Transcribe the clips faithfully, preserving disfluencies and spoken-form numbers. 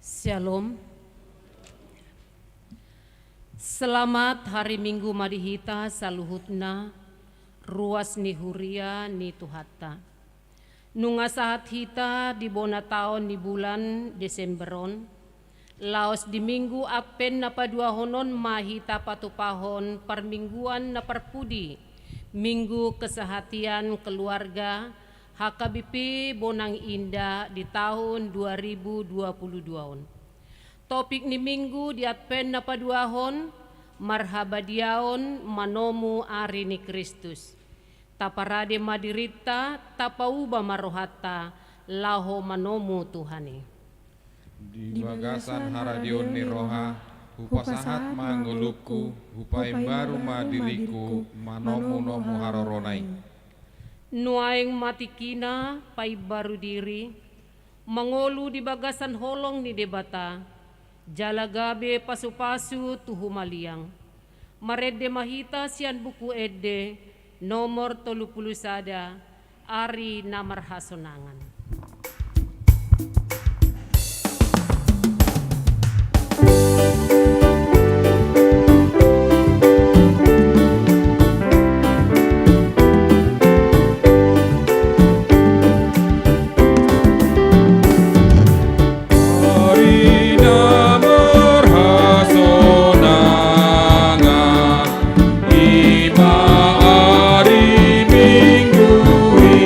Syalom. Selamat hari Minggu ma di hita saluhutna, ruas ni huria ni Tuhanta. Nunga sahat hita di bona taon ni bulan Desember on, laos di Minggu Advent na paduahon on ma hita patupahon parmingguan na parpudi, Minggu Kesehatan Keluarga, H K B P Bonang Indah di taon dua ribu dua puluh dua on. Topik ni Minggu di Advent na paduahon, marhabadiaon manomu ari ni Kristus. Taparade ma dirinta, tapauba ma rohanta, laho manomu Tuhan i. Di bagasan haradeon ni roha, hupasahat ma ngolungku, hupaimbaru ma diringku, manomu-nomu harorona i. Nuaeng ma tingkina paimbaru diri, mangolu di bagasan holong ni Debata, jala gabe pasu-pasu tu humaliang. Marende ma hita sian Buku Ende, nomor tolu pulu sada, Ari na Marhasonangan. Ari na marhasonangan, i ma ari Minggu i.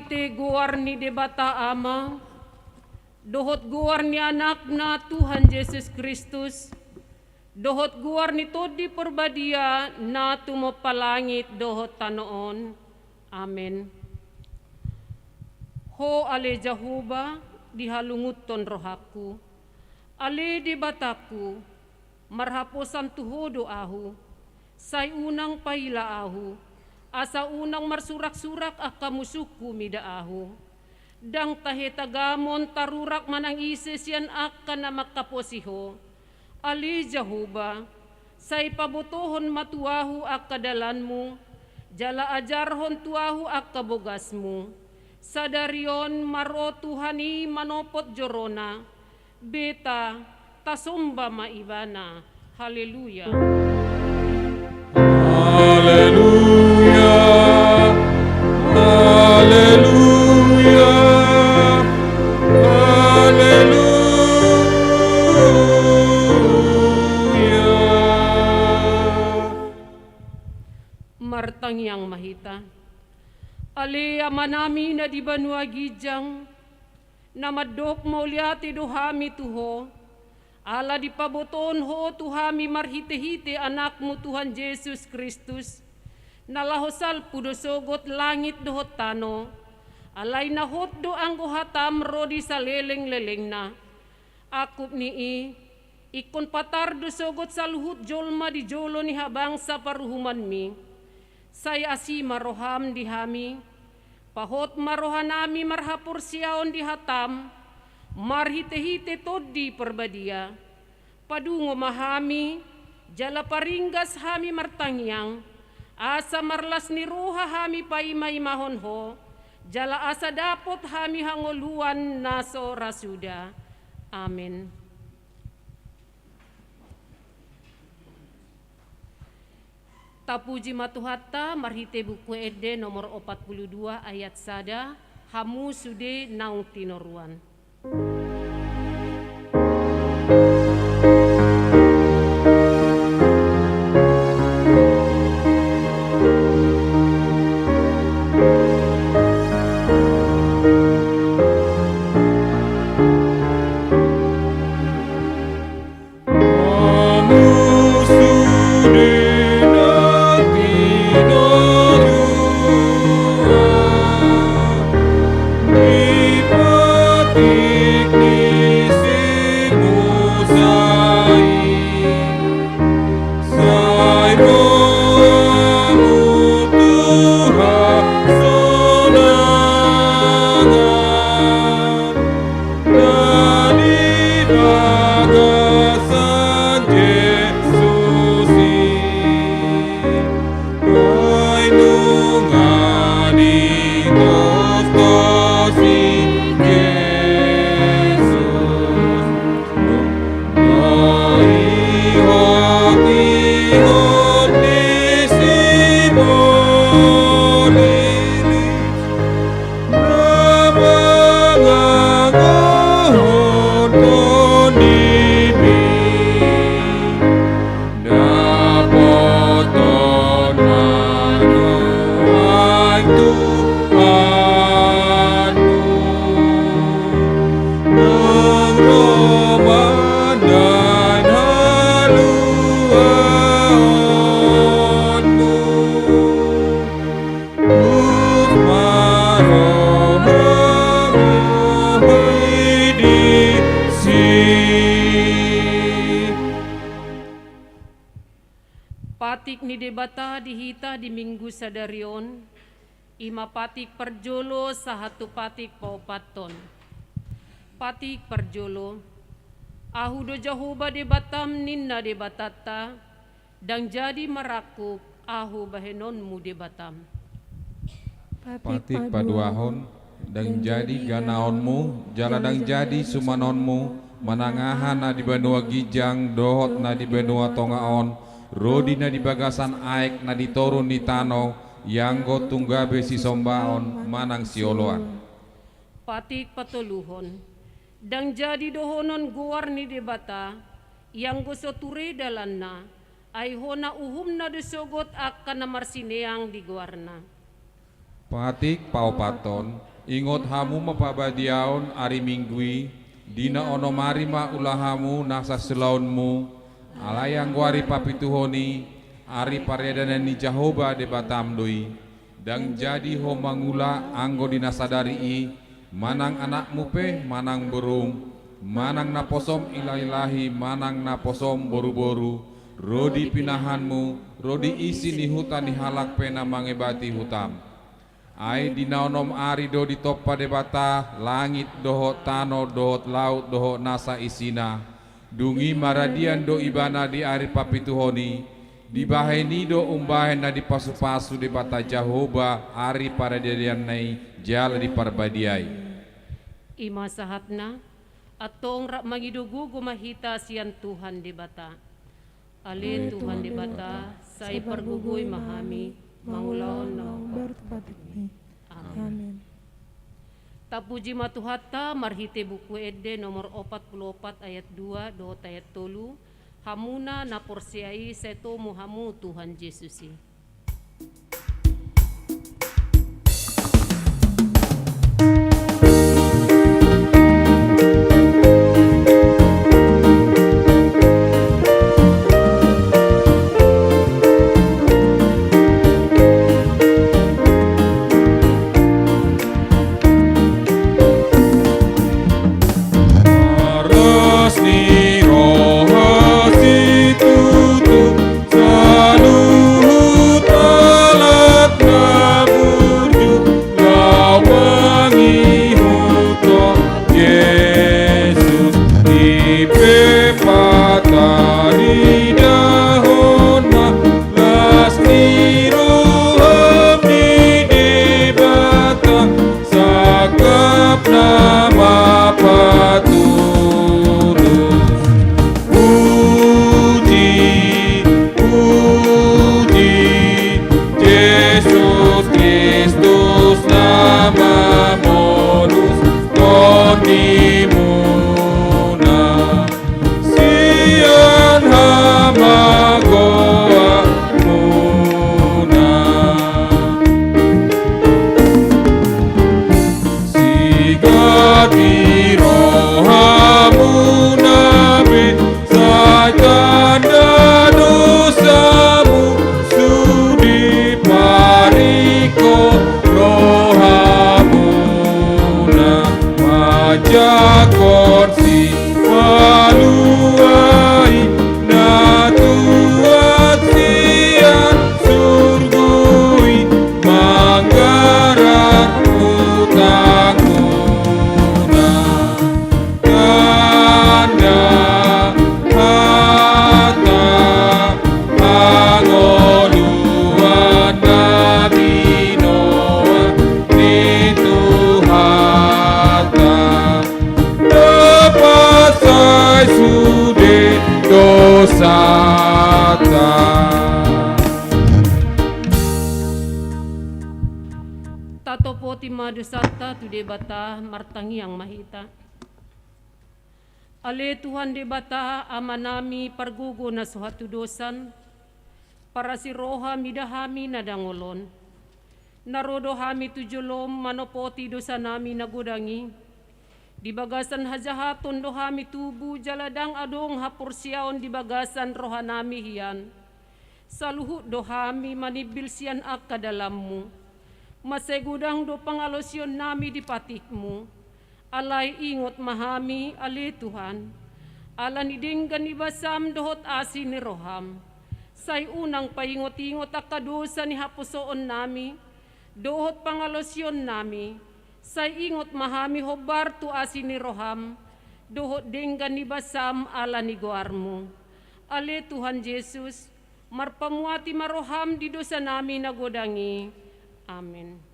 Te goar ni Debata Ama, dohot goar ni Anakna Tuhan Jesus Kristus, dohot goar ni Tondi Porbadia na tumompa langit dohot tano on. Amen. Ho ale Jahowa, dihalungunhon rohangku. Ale Debatangku, marhaposan tu Ho do ahu. Sai unang paila ahu, asa unang marsurak-surak angka musungku mida ahu. Ndang tahe tagamon tarurak manang ise sian angka na manghaposi Ho. Ale Jahowa, sai pabotohon ma tu ahu angka dalanmu, jala ajarhon tu ahu angka bogasmu. Sadari on ma ro Tuhan i manopot jorona, beta, tasomba ma Ibana. Haleluya. Haleluya. Haleluya. Haleluya. Martangiang ma hita. Ale Amanami na di banua ginjang, na mandok mauliate do hami tu Ho, ala dipabotohon Ho tu hami marhite-hite Anakmu Tuhan Jesus Kristus, na laho salpu do sogot langit dohot tano, alai na hot do anggo hatam ro di saleleng-lelengna. Angkup ni i, ingkon patar do sogot saluhut jolma di jolo ni habangsa paruhumanmi. Sai asi ma roham di hami, pahot ma rohanami marhaporseaon di hatam, marhite-hite Tondi Porbadia. Padungo ma hami, jala paringgas hami martangiang, asa marlas ni roha hami paima-imahon Ho, jala asa dapot hami hangoluan na so ra suda. Amen. Tapuji ma Tuhanta, marhite Buku Ende nomor opat pulu dua ayat sada, hamu sude naung tinoruan. Na di bagasan Jesus i, ai nunga ditostos i Jesus. Ai hot-ihot ni si Molilis. Na mangangohon tondibi, dapothon ma nuaeng Tuhanmu, nang ro mandain haluaonmu. Tung ma rohamu i disi. Patik ni Debata di hita di Minggu sadari on, i ma patik parjolo sahat tu patik paopathon. Patik parjolo, Ahu do Jahowa Debatam, ninna Debatanta, ndang jadi marangkup Ahu bahenonmu Debatam. Patik paduahon, ndang jadi ganaonmu, jala ndang jadi sumanonmu, manang aha na di banua ginjang dohot na di banua tonga on, ro di na di bagasan aek na di toru ni tano, ianggo tung gabe sisombaon manang sioloan. Patik patoluhon, ndang jadi dohonon goar ni Debata, ianggo so ture dalanna, ai hona uhumna do sogot angka na marsineang di goarna. Patik paopathon, Ingot hamu ma parbadiaon ari Minggu i, di na onom ari ma ula hamu nasa siulaonmu, alai anggo ari papituhon i, ari paradanean ni Jahowa Debatam do i. Ndang jadi ho mangula anggo di na sadari i, manang anakmu pe, manang borum, manang naposom ilahilahi, manang naposom boruboru, ro di pinahanmu, ro di isi ni huta ni halak pe na mangebati hutam. Ai di na onom ari do ditompa Debata langit dohot tano dohot laut dohot nasa isina. Dung i maradian do ibana di ari papituhon i, dibahen i do umbahen na dipasupasu Debata Jahowa ari paradianna i jala di parbadia i. I ma sahatna, antong rap mangido gogo ma hita sian Tuhan Debata. Ale Tuhan Debata, sai pargogoi ma hami mangulahon na hombar tu patikmi. Amen. Tapuji ma Tuhanta marhite Buku Ende nomor opat pulu opat ayat dua dohot ayat tolu. Hamuna na porsea i, sai tomu hamu Tuhan Jesus i. Aras ni roha situtu saluhut halak na burju laho mangihuthon Jesus. I pe pataridahon ma las ni roham di Debata, sangkap nama patulus. Puji, puji, Jesus Kristus na mamolus tondimuna sian hamagoanmuna. Sigat ni rohamuna be, sai tanda dosamu sude paringkot rohamuna, manjangkon Sipaluai na tuat sian surgo i, manggarar hutangmuna. Tanda hata hangoluan na binoan ni Tuhanta, na pansai sude dosanta. Tatopoti ma dosanta tu Debata, martangiang ma hita. Ale Tuhan Debata, Amanami pargogo na so hatudosan, parasi roha mida hami na dangol on. Na ro do hami tu jolom manopoti dosanami na godang i. Di bagasan hajahaton do hami tubu, jala ndang adong haporseaon di bagasan rohanami hian. Saluhut do hami manimbil sian angka dalanmu. Mansai godang do pangalaosionnami di patikmu. Alai ingot ma hami, ale Tuhan, ala ni denggan ni basam dohot asi ni roham. Sai unang paingot-ingot angka dosa ni haposoonnami dohot pangalaosionnami. Sai ingot ma hami hombar tu asi ni roham dohot denggan ni basam ala ni goarmu. Ale Tuhan Jesus, marpamuati ma roham di dosanami na godang i. Amen.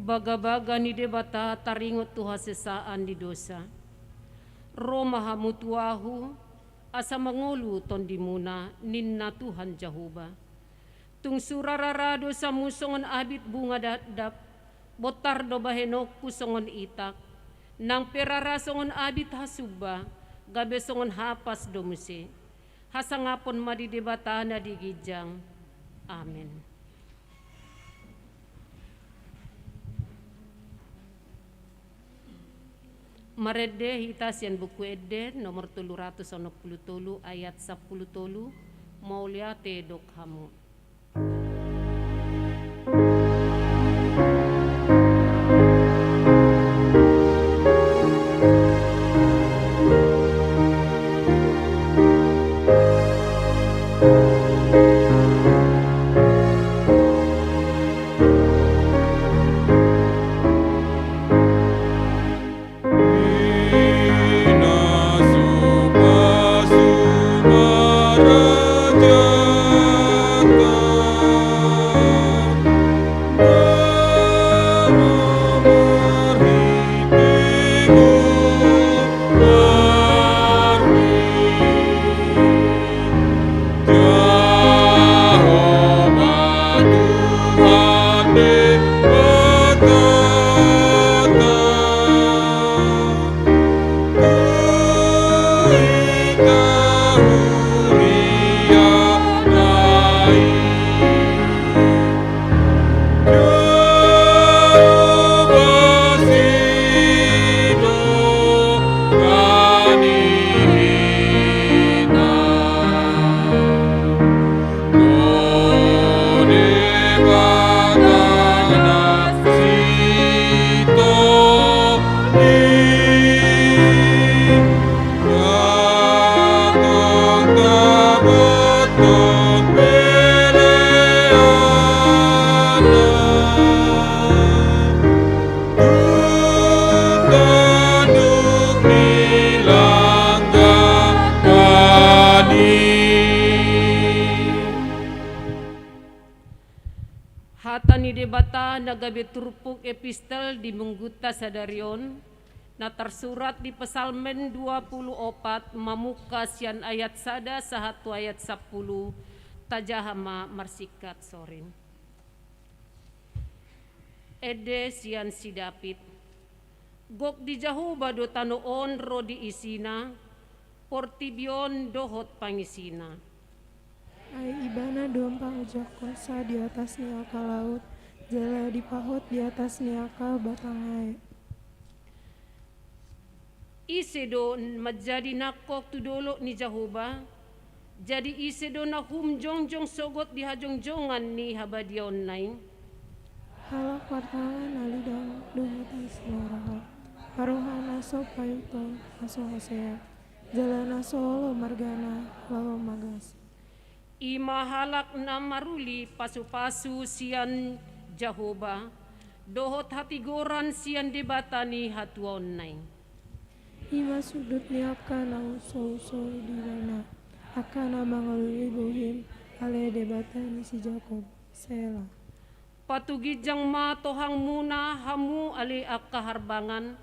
Bagabaga ni Debata taringot tu hasesaan ni dosa. Ro ma hamu tu Ahu, asa mangolu tondimuna, ninna Tuhan Jahowa. Tung sura rara dosamu songon abit bunga dadap, bontar do bahenonku songon itak, nang pe rara songon abit hasumba, gabe songon hapas do muse. Hasangapon ma di Debata na di ginjang. Amen. Marende hita sian Buku Ende nomor tolu ratus onom pulu tolu ayat sampulu tolu, mauliate dok hamu. Hata ni Debata na gabe turpuk epistel di minggunta sadari on, na tarsurat di Psalmen dua pulu opat, mamungka sian ayat sada sahat tu ayat sampulu. Tajaha ma marsingkat sorin. Ende sian si David. Gok di Jahowa do tano on ro di isina, portibi on dohot pangisina. Ai Ibana do paojakhonsa di atas ni angka laut, jala dipahot di atas ni angka batang aek. Ise do manjadi nangkok tu dolok ni Jahowa? Jadi ise do na humjongjong sogot di hajongjongan ni habadiaonna i? Halak martangan na lidang dohot na sinorahon, marroha na so paihutihut, na so hosea, jala na so olo margana laho magasip. I ma halak na maruli pasupasu sian Jahowa, dohot hatigoran sian Debata ni hatuaonna i. I ma sundut ni angka na husouso di Ibana, angka na mangoloi bohim ale Debata ni si Jakob. Sela. Patuginjang ma tohangmuna hamu ale angka harbangan,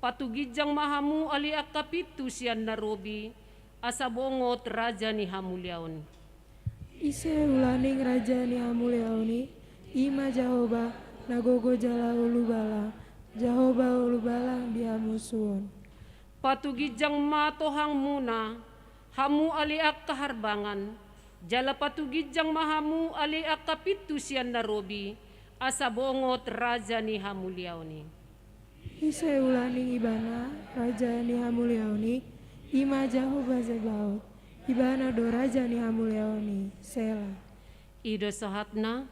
patuginjang ma hamu ale angka pintu sian na robi, asa bongot Raja ni hamuliaon i. Ise ulaning Raja ni hamuliaon i? I ma Jahowa, na gogo jala ulubalang, Jahowa ulubalang di hamusuon. Patuginjang ma tohangmuna, hamu ale angka harbangan, jala patuginjang ma hamu ale angka pintu sian na robi, asa bongot Raja ni hamuliaon i. Ise ulaning Ibana, Raja ni hamuliaon i? I ma Jahowa Zebaot, Ibana do Raja ni hamuliaon i. Sela. I do sahatna.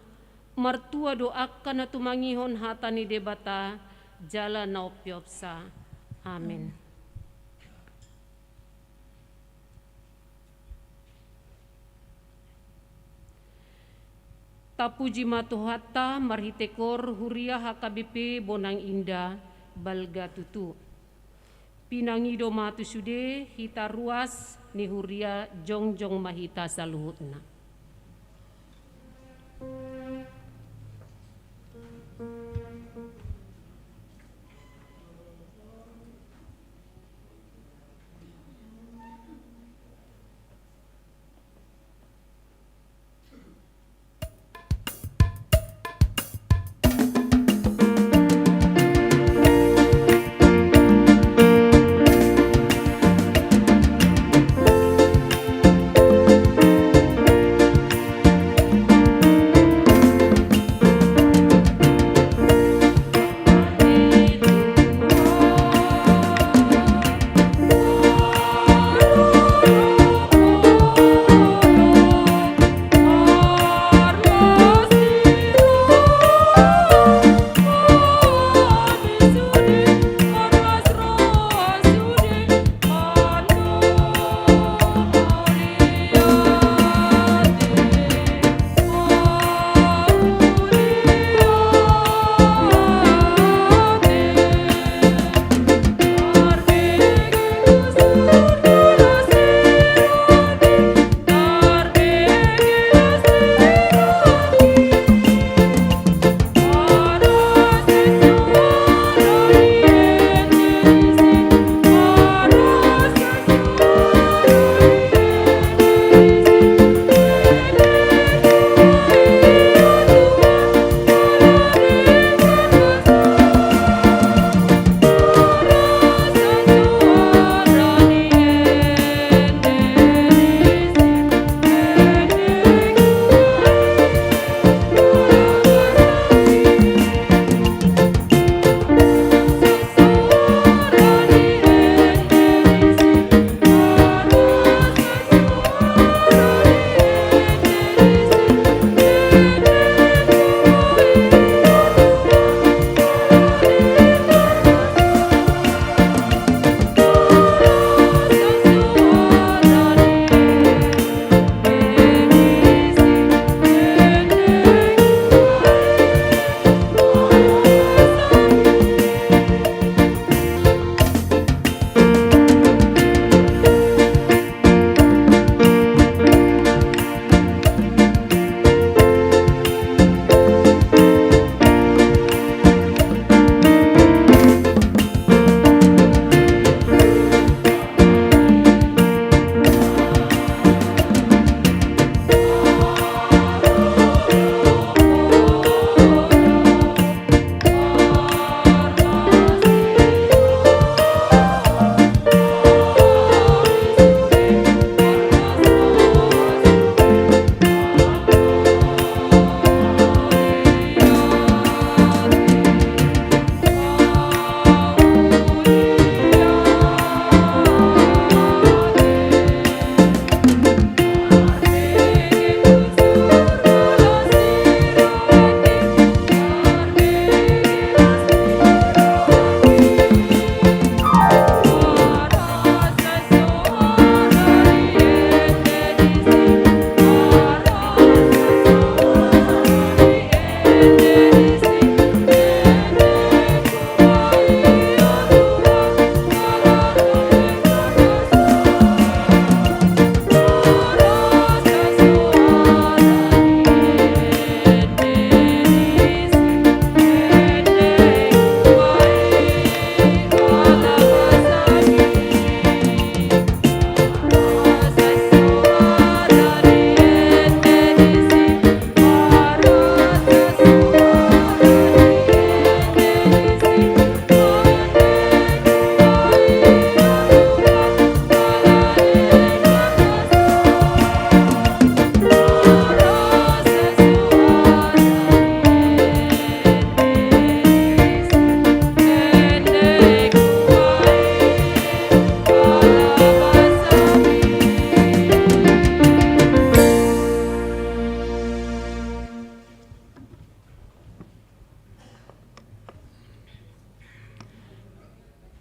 Martua do angka na tumangihon hata ni Debata jala na umpeopsa. Amen. Tapuji ma Tuhanta marhite kor huria H K B P Bonang Indah, balga tutu. Pinangido ma tu sude hita ruas ni huria, jongjong ma hita saluhutna.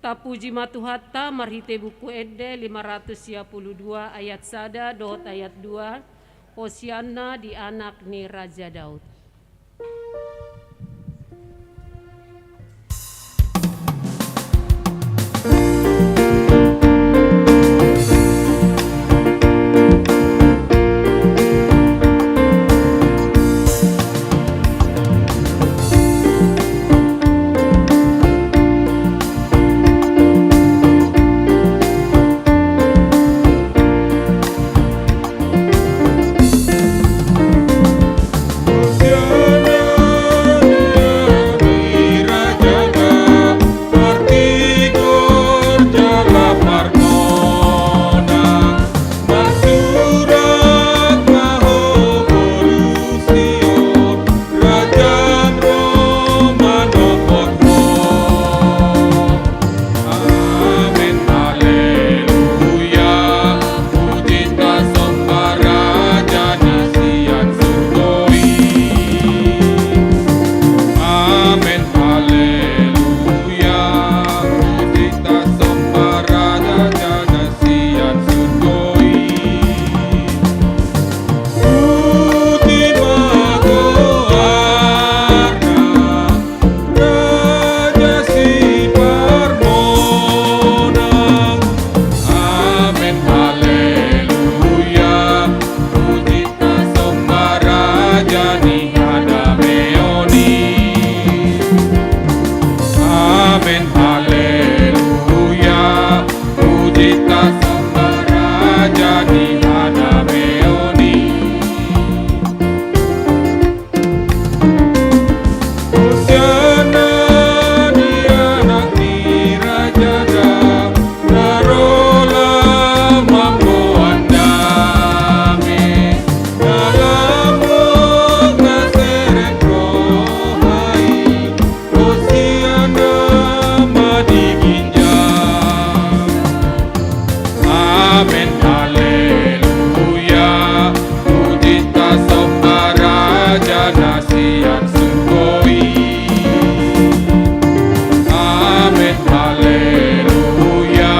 Tapuji ma Tuhanta marhite Buku Ende lima ratus sia pulu dua ayat sada dohot ayat dua, Hosianna di anak ni Raja Daud. Amen, haleluya. Puji tasomba Raja na sian surgo i. Amen, haleluya. Puji tasomba Raja na sian surgo i. Puji ma goarna, Raja siparmonang. Amen, haleluya. Puji tasomba Raja ni hadameon i. Amen, haleluya. Puji tasomba Raja ni hadameon i. Hosianna di anak ni Raja Daud, na ro lam mamboan dame, na lam na serep roha i, Hosianna ma di ginjang. Amen, haleluya. Puji tasomba Raja na sian surgo i. Amen, haleluya.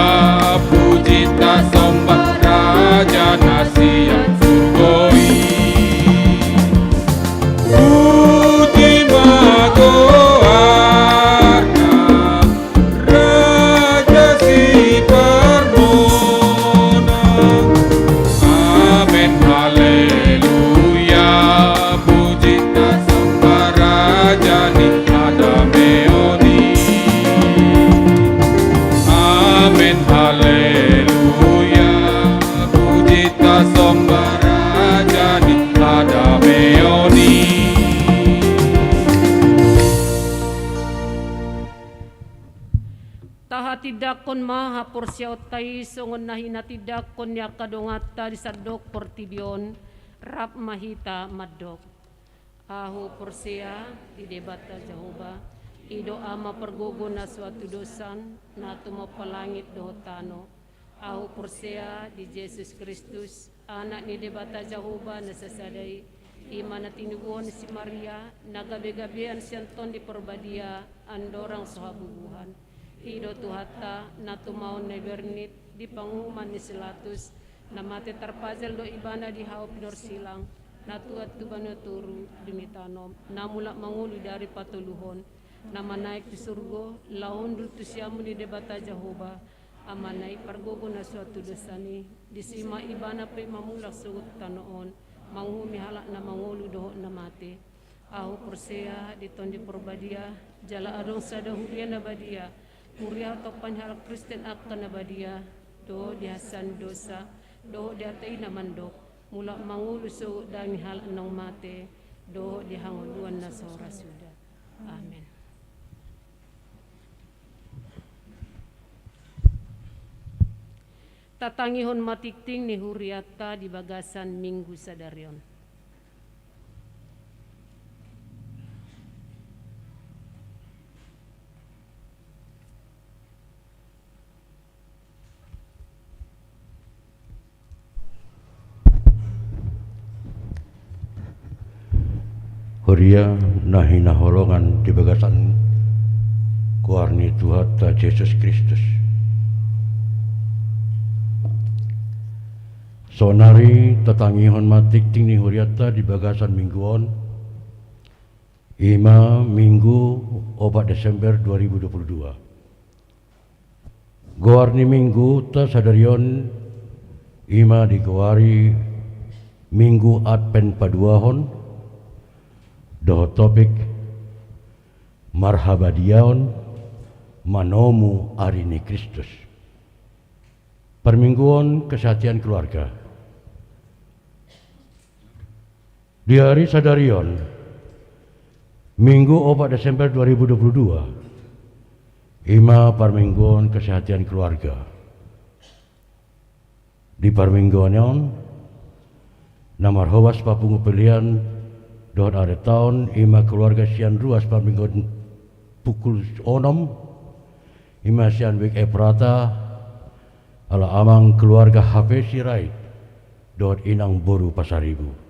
Puji tasomba Raja na sian surgo i. Puji ma goarna, Raja siparmonang. Amen, haleluya. Puji tasomba Raja ni hadameon i. Amen, haleluya. Puji tasomba Raja ni hadameon i. Tahatindangkon ma haporseaonta i songon na hinatindangkon ni angka donganta di sandok portibi on. Rap ma hita mandok. Ahu porsea di Debata Jahowa, i do Ama pargogo na so hatudosan, na tumompa langit dohot tano. Ahu porsea di Jesus Kristus, Anak ni Debata Jahowa na sasada i, i ma na tinubuhon ni si Maria, na gabegabean sian Tondi Parbadia, andorang so habubuhan. I do Tuhanta, na tumaon na i bernit, di panguhuman ni si Latus, na mate tarpajal do ibana di hau pinorsilang, na tuat tu banua toru, dung i tanom, na mulak mangolu di ari patoluhon, na manaek tu surgo, laho hundul tu siamun ni Debata Jahowa, Amana i pargogo na so hatudosan i, disi ma ibana pe mamulak sogot tano on, manguhumi halak na mangolu dohot na mate. Ahu porsea di Tondi Parbadia, jala adong sada huria na badia, huria hatompa ni halak Kristen angka na badia, dohot di hasesaan ni dosa, dohot di hata i na mandok, mulak mangolu sogot daging ni halak naung mate, dohot di hangoluan na so ra suda. Amen. Tatangihon ma tingting ni hurianta di bagasan Minggu sadari on. Huria na hinaholongan di bagasan Goar ni Tuhanta Jesus Kristus. Saonari tatangihon ma tingting ni hurianta di bagasan minggu on, i ma Minggu opat Desember dua ribu dua puluh dua. Goar ni mingguta sadari on i ma digoari Minggu Advent Paduahon, dohot topik Marhabadiaon manomu ari ni Kristus. Parmingguon kesehatan keluarga. Di ari sadari on, Minggu opat Desember dua ribu dua puluh dua, i ma parmingguon kesehatan keluarga. Di parmingguon on, na marhobas papungu pelean dohot arentaon, i ma keluarga sian ruas parmingguon pukul onom, i ma sian WIB Efrata, ala amang keluarga H P Sirait dohot inang boru Pasaribu.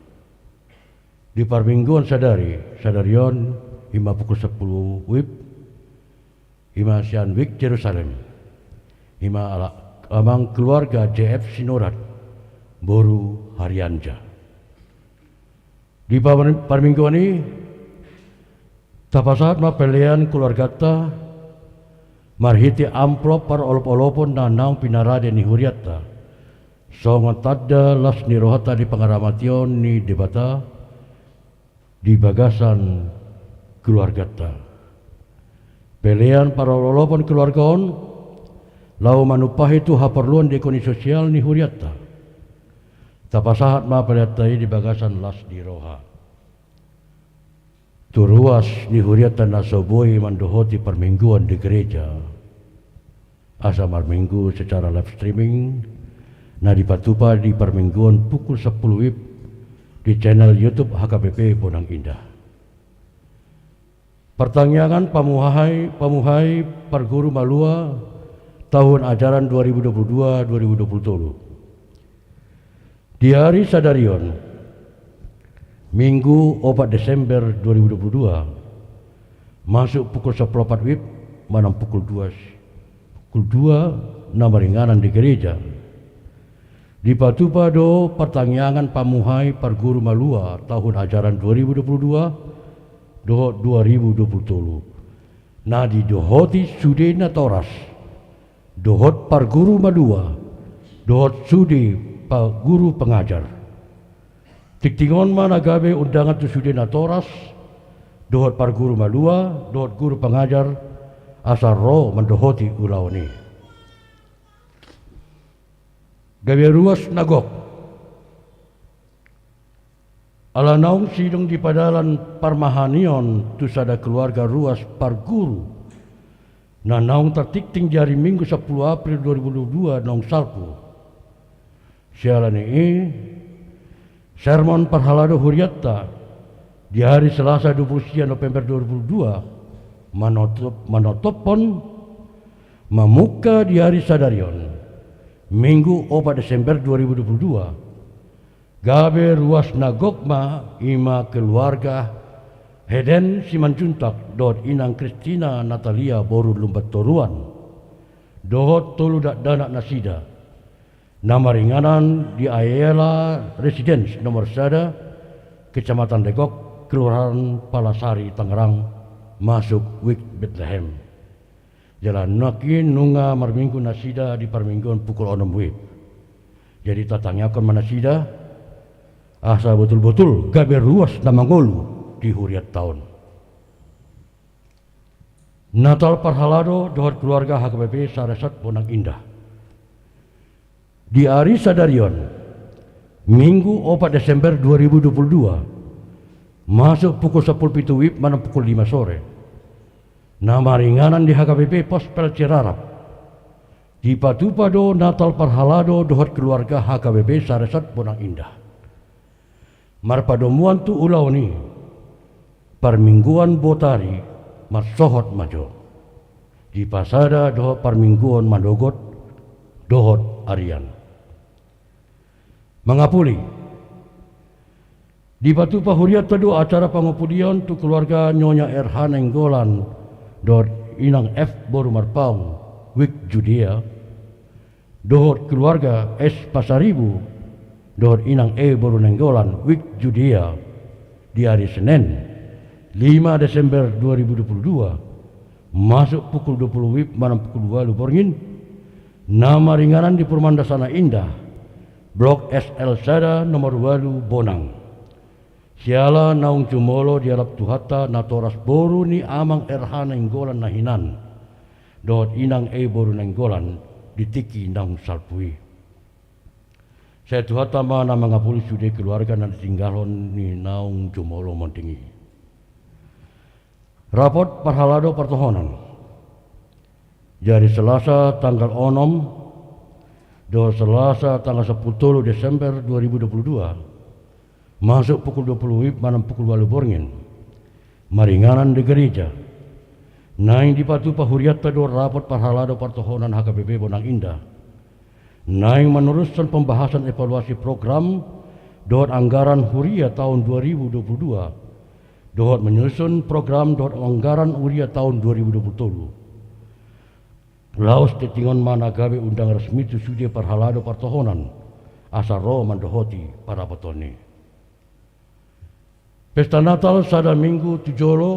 Di parmingguon sadari, sadari on, i ma pukul sampulu WIB, i ma sian WIB Jerusalem, i ma ala amang keluarga J F Sinurat, boru Harianja. Di par-, parmingguon i, tapasahat ma pelean keluarganta marhite amplop parolopolopon na naung pinarade ni hurianta, songon tanda las ni rohanta di pangaramation ni Debata di bagasan keluarganta. Pelean parolopolopon keluarga on laho manumpahi tu haporluan di ekonomi sosial ni hurianta. Tapasahat ma peleanta i di bagasan las ni roha tu ruas ni hurianta na so boi mandohoti parmingguon di gereja, asa marminggu secara live streaming, na dipatupa di parmingguon pukul sampulu WIB di channel YouTube H K B P Bonang Indah. Partangiangan pamuhai, pamuhai parguru malua tahun ajaran dua ribu dua puluh dua dua ribu dua puluh tolu. Di ari sadari on, Minggu opat Desember dua ribu dua puluh dua, masuk pukul sampulu opat WIB manang pukul dua, pukul dua na maringanan di gereja, dipatupa do partangiangan pamuhai parguru malua tahun ajaran dua ribu dua puluh dua dohot dua ribu dua puluh tolu, na didohoti sude natoras dohot parguru malua dohot sude pa-, guru pengajar. Tingting on ma na gabe undangan tu sude natoras dohot parguru malua dohot guru pengajar, asa ro mandohoti ulaon i. Gabe ruas na gok. Ala naung sidung dipadalan parmahanion tu sada keluarga ruas parguru na naung tartingting di ari Minggu sampulu April dua ribu dua puluh dua naung salpu. Siala ni i, sermon parhalado hurianta di ari Selasa dua puluh sia November dua ribu dua puluh dua manotop-, manotophon mamungka di ari sadari on, Minggu opat Desember dua ribu dua puluh dua, gabe ruas na gok ma, i ma keluarga Heden Simanjuntak dohot inang Kristina Natalia boru Lumbantoruan, dohot tolu dakdanak nasida, na maringanan di Ayala Residence nomor sada, Kecamatan Legok, Kelurahan Palasari, Tangerang, masuk WIB Betlehem. Jala nangkin nunga marminggu nasida di parmingguon pukul onom WIB. Jadi tatangiangkon ma nasida, asa botul-botul gabe ruas na mangolu di hurianta on. Natal parhalado dohot keluarga H K B P Saresat Bonang Indah. Di ari sadari on, Minggu opat Desember dua ribu dua puluh dua, masuk pukul sampulu pitu WIB manang pukul lima sore, na maringanan di H K B P Pospel Cirarap, dipatupa do Natal parhalado dohot keluarga H K B P Saresat Bonang Indah. Marpadomuan tu ulaon i, parmingguan botari marsohot ma jo. Dipasada dohot parmingguon manogot dohot arian. Mangapuli. Dipatupa hurianta do acara pangupulion tu keluarga Nyonya R H Nainggolan dohot Inang F boru Marpaung, Wijk Judea, dohot keluarga S Pasaribu dohot Inang E boru Nainggolan, Wijk Judea, di ari Senen, lima Desember dua ribu dua puluh dua, masuk pukul dua puluh WIB manang pukul ualu borngin, na maringanan di Perumahan Dasana Indah, Blok S L sada, nomor ualu, Bonang. Siala naung jumolo dialap Tuhanta natoras boru ni Amang R H Nainggolan na hinan dohot Inang E boru Nainggolan di tingki naung salpu i. Sai Tuhanta ma na mangapuli sude keluarga na ditinggalhon ni naung jumolo monding i. Rapot parhalado partohonan. Di ari Selasa tanggal onom dohot Selasa tanggal sampulu tolu Desember dua ribu dua puluh dua, masuk pukul dua puluh WIB manang pukul ualu borngin, maringanan di gereja, naeng dipatupa hurianta do rapot parhalado partohonan H K B P Bonang Indah, naeng manuruskan pembahasan evaluasi program dohot anggaran huria taon dua ribu dua puluh dua, dohot menyusun program dohot anggaran huria taon dua ribu dua puluh tolu. Laos tingting on ma na gabe undangan resmi tu sude parhalado partohonan, asa ro mandohoti parapoton i. Pesta Natal sada minggu tu jolo,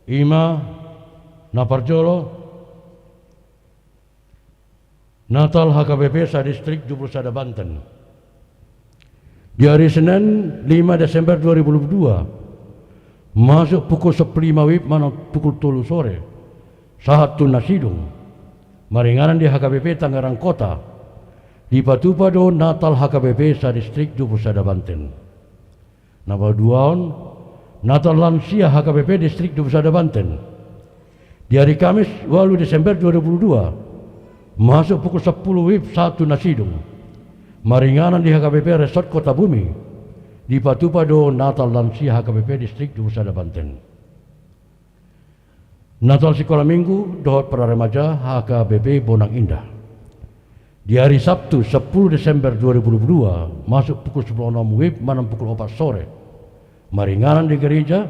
i ma na parjolo, Natal H K B P sadistrik dua puluh sada Banten. Di ari Senen, lima Desember dua ribu dua puluh dua, masuk pukul sampulu lima WIB manang pukul tolu sore, sahat tu na sidung, maringanan di H K B P Tangerang Kota, dipatupa do Natal H K B P sadistrik dua puluh sada Banten. Na paduahon, Natal Lansia H K B P Distrik dua puluh sada Banten. Di ari Kamis, ualu Desember dua ribu dua puluh dua, masuk pukul sampulu WIB sahat tu na sidung, maringanan di H K B P Resort Kota Bumi, dipatupa do Natal Lansia H K B P Distrik dua puluh sada Banten. Natal Sikola Minggu dohot Pra Remaja H K B P Bonang Indah. Di ari Sabtu, sampulu Desember dua ribu dua puluh dua, masuk pukul sampulu onom WIB manang pukul opat sore, maringanan di gereja,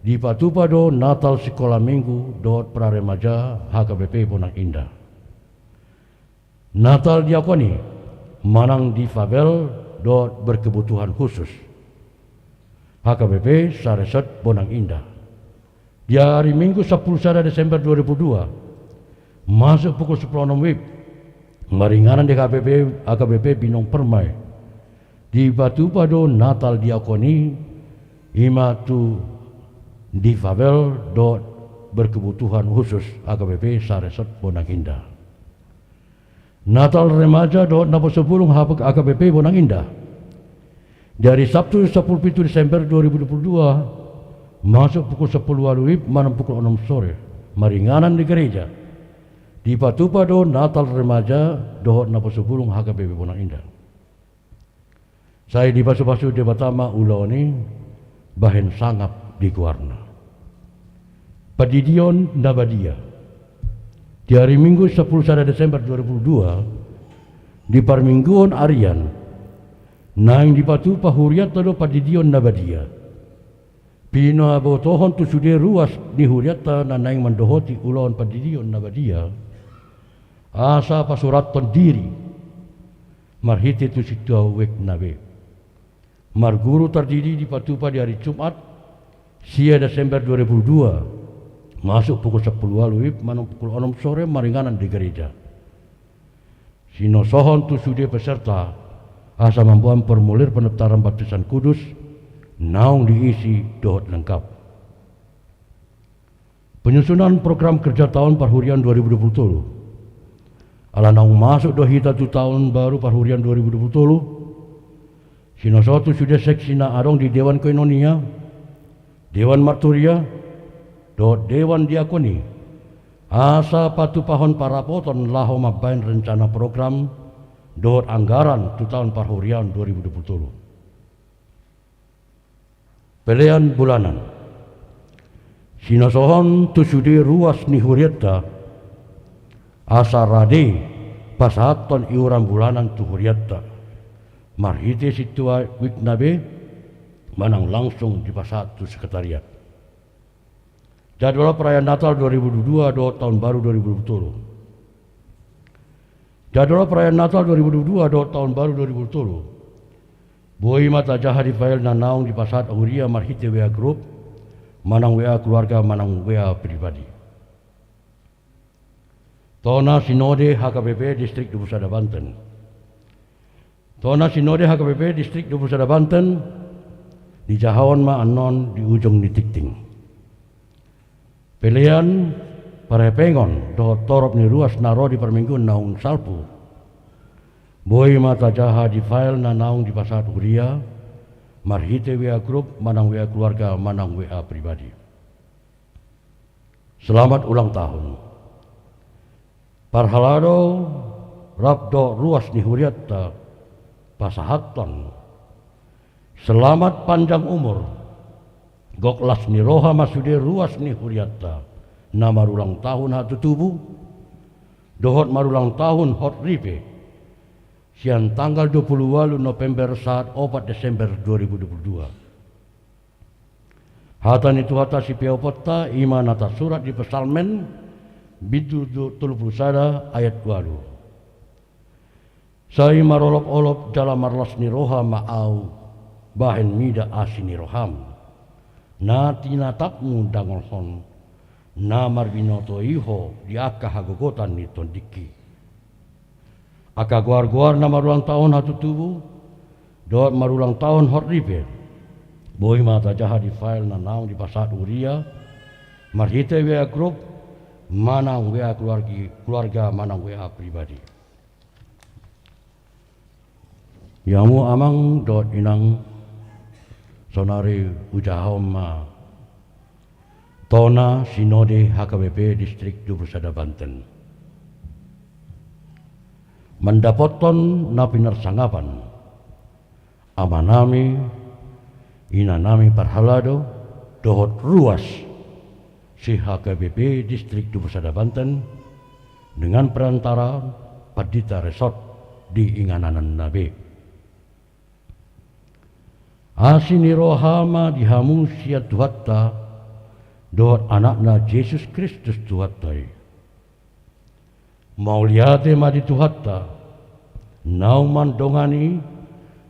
dipatupa do Natal Sikola Minggu dohot Pra Remaja H K B P Bonang Indah. Natal Diakoni manang Difabel dohot Berkebutuhan Khusus, H K B P Saresot Bonang Indah. Di ari Minggu, sampulu sada Desember dua ribu dua puluh dua, masuk pukul sampulu onom WIB, maringanan di H K B P, H K B P Binong Permai, dipatupa do Natal Diakoni, i ma tu Difabel dohot Berkebutuhan Khusus, H K B P Saresot Bonang Indah. Natal Remaja dohot Naposobulung, H K B P Bonang Indah. Di ari Sabtu, sampulu pitu Desember dua ribu dua puluh dua, masuk pukul sampulu ualu WIB manang pukul onom sore, maringanan di gereja, dipatupa do Natal Remaja dohot Naposobulung, H K B P Bonang Indah. Sai dipasupasu Debata ma ulaon i bahen sangap di goarna. Pandidion na badia. Di ari Minggu, sampulu sada Desember dua ribu dua puluh dua, di parmingguon arian, naeng dipatupa hurianta do pandidion na badia. Pinabotohon tu sude ruas ni hurianta na naeng mandohoti ulaon pandidion na badia, asa pasurathon diri marhite tu sintua wijk na be. Marguru tardidi dipatupa di ari Jumat, sia Desember dua ribu dua puluh dua, masuk pukul sampulu ualu WIB manang pukul onom sore, maringanan di gereja. Sinosohon tu sude peserta asa mamboan formulir pendaftaran baptisan kudus, naung diisi dohot lengkap. Penyusunan program kerja taon parhuriaon dua ribu dua puluh tolu. Ala naung masuk do hita tu taon baru parhuriaon dua ribu dua puluh tolu, sinosohon tu sude seksi na adong di Dewan Koinonia, Dewan Marturia, dohot Dewan Diakoni, asa patupahon parapoton laho mambahen rencana program dohot anggaran tu taon parhuriaon dua ribu dua puluh tolu. Pelean bulanan. Sinosohon tu sude ruas ni hurianta, asa rade pasahathon iuran bulanan tu hurianta, marhite sintua wijk na be, manang langsung dipasahat tu sekretariat. Jadwal perayaan Natal dua ribu dua puluh dua dohot Tahun Baru dua ribu dua puluh tolu. Jadwal perayaan Natal dua ribu dua puluh dua dohot Tahun Baru dua ribu dua puluh tolu boi ma tajaha di file na naung dipasahat huria marhite W A grup, manang W A keluarga, manang W A pribadi. Tona Sinode H K B P Distrik Dua Pulu Sada Banten. Tona Sinode H K B P Distrik Dua Pulu Sada Banten dijahahon ma annon di ujung ni tingting. Pelean, parhepengon dohot torop ni ruas na ro di parmingguon naung salpu boi ma tajaha di file na naung dipasahat huria marhite W A grup, manang W A keluarga, manang W A pribadi. Selamat ulang tahun. Parhalado rap dohot ruas ni hurianta pasahathon selamat panjang umur, gok las ni roha ma sude ruas ni hurianta na marulang tahun hatutubu dohot marulang tahun hot ripe, sian tanggal dua pulu ualu November sahat opat Desember dua ribu dua pulu dua. Hata ni Tuhanta sipeoponta i ma na tarsurat di Psalmen bindu tolu pulu sada ayat ualu. Sai marolopolop jala marlas ni roha ma ahu bahen mida asi ni roham, na tinatapmu dangolhon, na marbinoto i ho di angka hagogotan ni tondingki. Angka goargoar na marulang tahun hatutubu dohot marulang tahun hot ripe boi ma tajaha di file na naung dipasahat huria marhite W A grup, manang W A keluargi-, keluarga, manang W A pribadi. Di hamu amang dohot inang, saonari hujahahon ma Tona Sinode H K B P Distrik Dua Pulu Sada Banten. Mandapothon na pinarsangapan amanami, inanami parhalado dohot ruas si H K B P Distrik Dua Pulu Sada Banten dengan perantaraan pandita resort di ingananna be. Asi ni roha ma di hamu sian Tuhanta dohot Anakna Jesus Kristus Tuhanta i. Mauliate ma di Tuhanta naung mandongani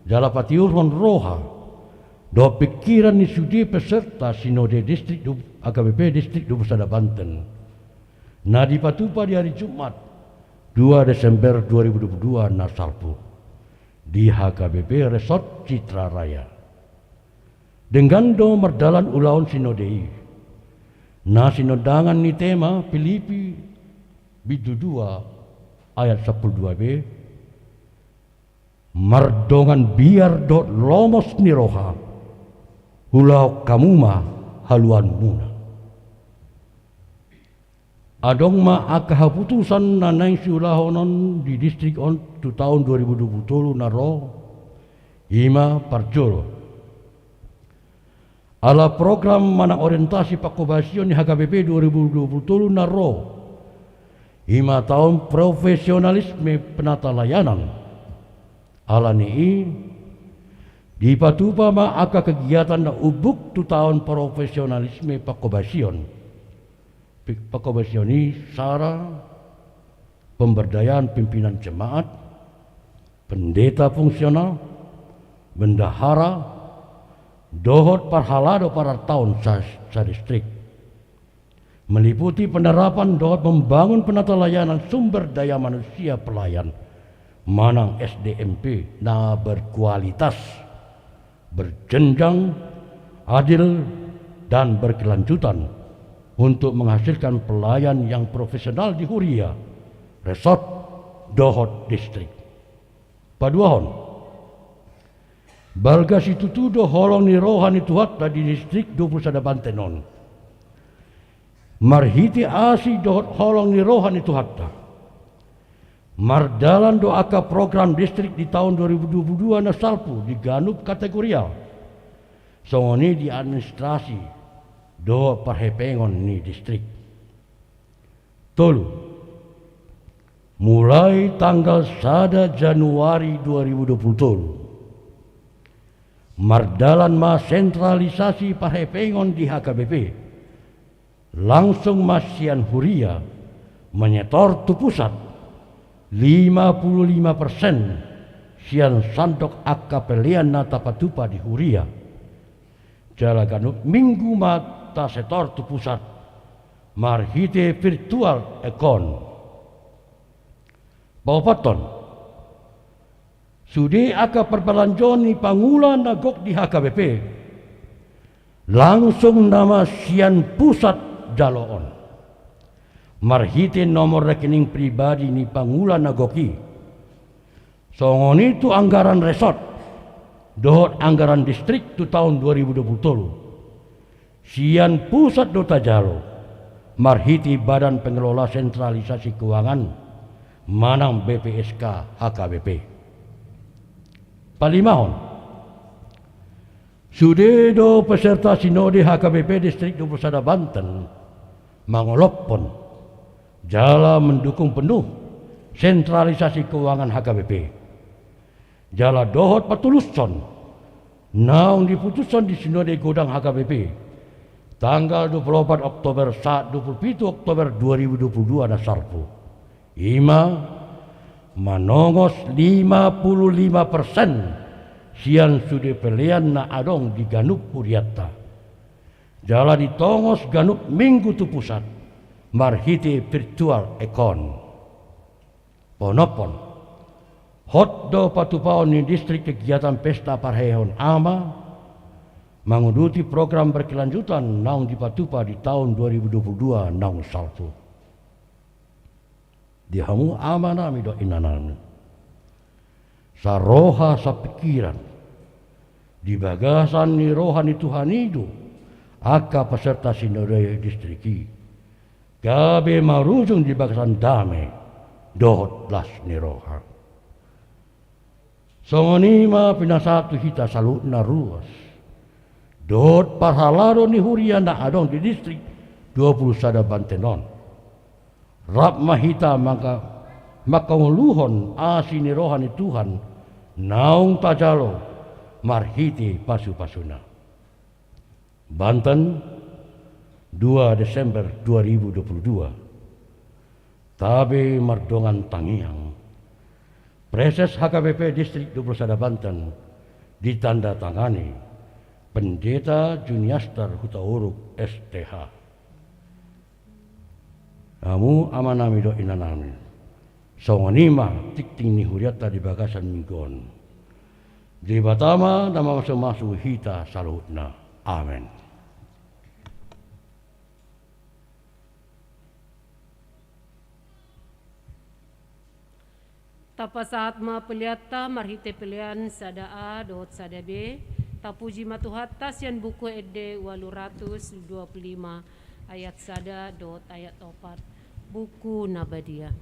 jala patiurhon roha dohot pingkiran ni sude peserta Sinode Distrik du-, H K B P Distrik Dua Pulu Sada Banten na dipatupa di hari Jumat dua Desember dua ribu dua puluh dua na salpu di H K B P Resort Citra Raya. Denggan do mardalan ulaon sinode i na sinondangan ni tema Pilipi bindu dua ayat sampulu dua be, mardongan biar dohot lomos ni roha, ulahon hamu ma haluaonmuna. Adong ma angka haputusan na naeng siulahonon di distrik on tu taon dua ribu dua puluh tolu na ro, i ma parjolo. Ala program manang orientasi pangkobasion ni H K B P dua ribu dua puluh tolu na ro, i ma taon profesionalisme penata layanan. Ala ni i, dipatupa ma angka kegiatan na umbuk tu taon profesionalisme pangkobasion. Pi-, pangkobasion i sara pemberdayaan pimpinan jemaat, pendeta fungsional, bendahara, dohot parhalado parartaon sa-, sadistrik. Meliputi penerapan dohot membangun penata layanan sumber daya manusia pelayan manang S D M P na berkualitas, berjenjang, adil, dan berkelanjutan untuk menghasilkan pelayan yang profesional di huria, resort, dohot distrik. Paduahon, balga situtu do holong ni roha ni Tuhanta di distrik dua pulu sada Banten on. Marhite asi dohot holong ni roha ni Tuhanta, mardalan do angka program distrik di taon dua ribu dua puluh dua na salpu di ganup kategorial, songon i di administrasi dohot parhepengon ni distrik. Tolu, mulai tanggal sada Januari dua ribu dua puluh tolu, mardalan ma sentralisasi parhepengon di H K B P. Langsung ma sian huria manyetor tu pusat lima puluh lima persen sian sandok angka pelean na tapatupa di huria. Jala ganup minggu ma tasetor tu pusat marhite virtual account. Paopathon, sude angka parbalanjo ni pangula na gok di H K B P, langsung nama sian pusat jaloon marhite nomor rekening pribadi ni pangula na gok i. Songon i tu anggaran resort dohot anggaran distrik tu taon dua ribu dua puluh tolu. Sian pusat do tajalo marhite Badan Pengelola Sentralisasi Keuangan manang B P S K H K B P. Palimahon, sude do peserta sinode H K B P Distrik dua puluh sada Banten mangolophon jala mendukung penuh sentralisasi keuangan H K B P. Jala dohot patulushon naung diputushon di sinode godang H K B P tanggal dua puluh opat Oktober sahat dua puluh pitu Oktober dua ribu dua puluh dua na salpu, i ma manongos lima puluh lima persen sian sude pelean na adong di ganup hurianta. Jala ditongos ganup minggu tu pusat marhite virtual account. Paonomhon, hot do patupaon ni distrik kegiatan pesta parheheon ama manguduti program berkelanjutan naung dipatupa di taon dua ribu dua puluh dua naung salpu. Di hamu amanami dohot inanami, saroha sapikiran di bagasan ni roha ni Tuhan i do angka peserta sinode distrik i gabe marujung di bagasan dame dohot las ni roha. Songon i ma pinasahat tu hita saluhutna ruas dohot parhalado ni huria na adong di distrik dua puluh sada Banten on. Rap ma hita mangka-, mangkangoluhon asi ni roha ni Tuhan naung tajalo marhite pasupasuna. Banten, dua Desember dua ribu dua puluh dua. Tabe mardongan tangiang. Praeses H K B P Distrik dua puluh sada Banten ditandatangani Pendeta Juniaster Hutauruk S T H. Hamu amanami dohot inanami, songon i ma tingting ni hurianta di bagasan minggu on. Debata ma na mamasumasu hita saluhutna. Amen. Tapasahat ma peleanta marhite pelean sada A dohot sada B. Tapuji ma Tuhanta sian Buku Ende ualu ratus dua puluh lima ayat sada dohot ayat opat. Buku na badia.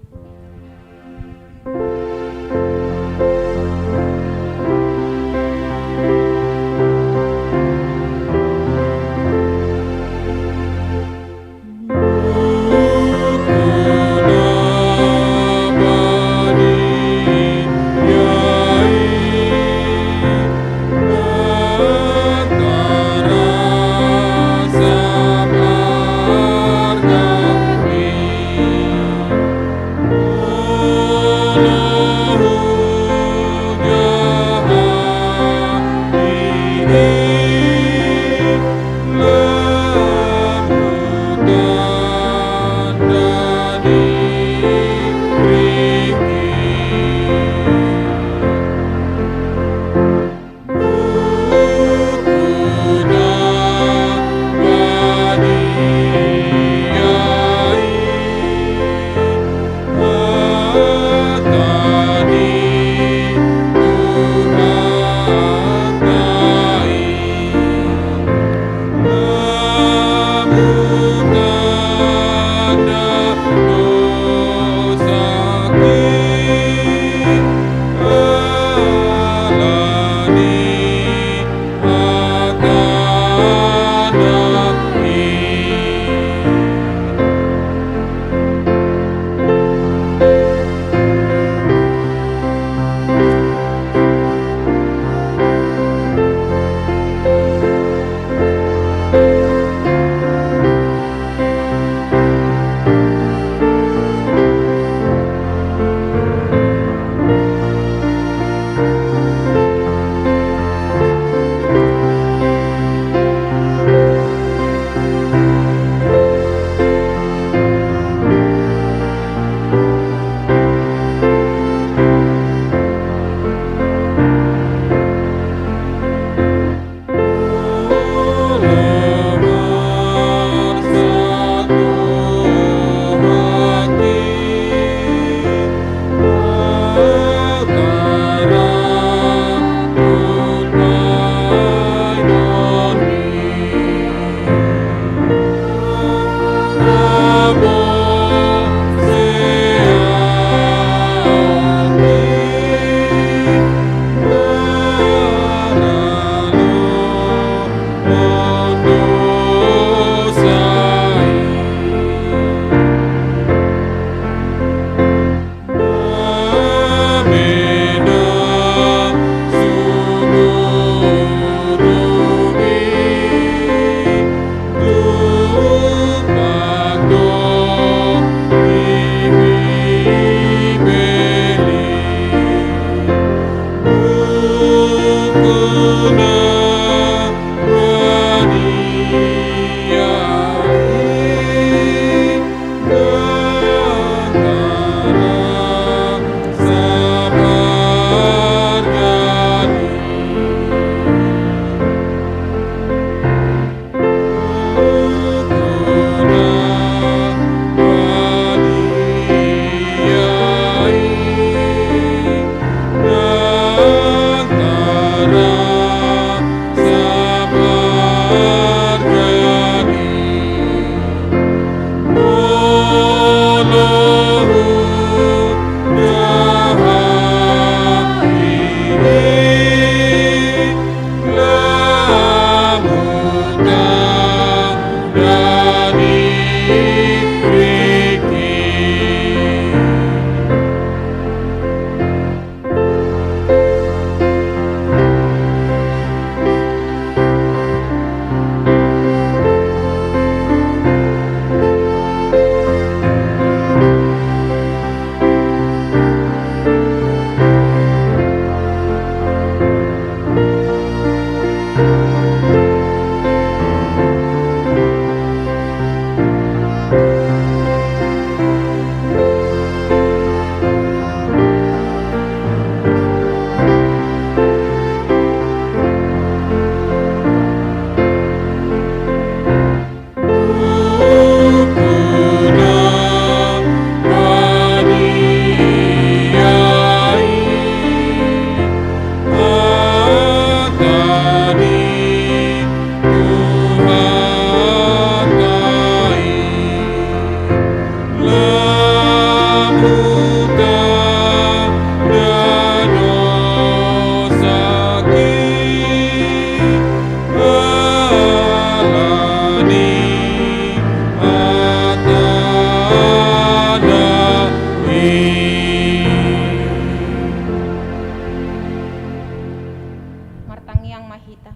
Martangiang ma hita.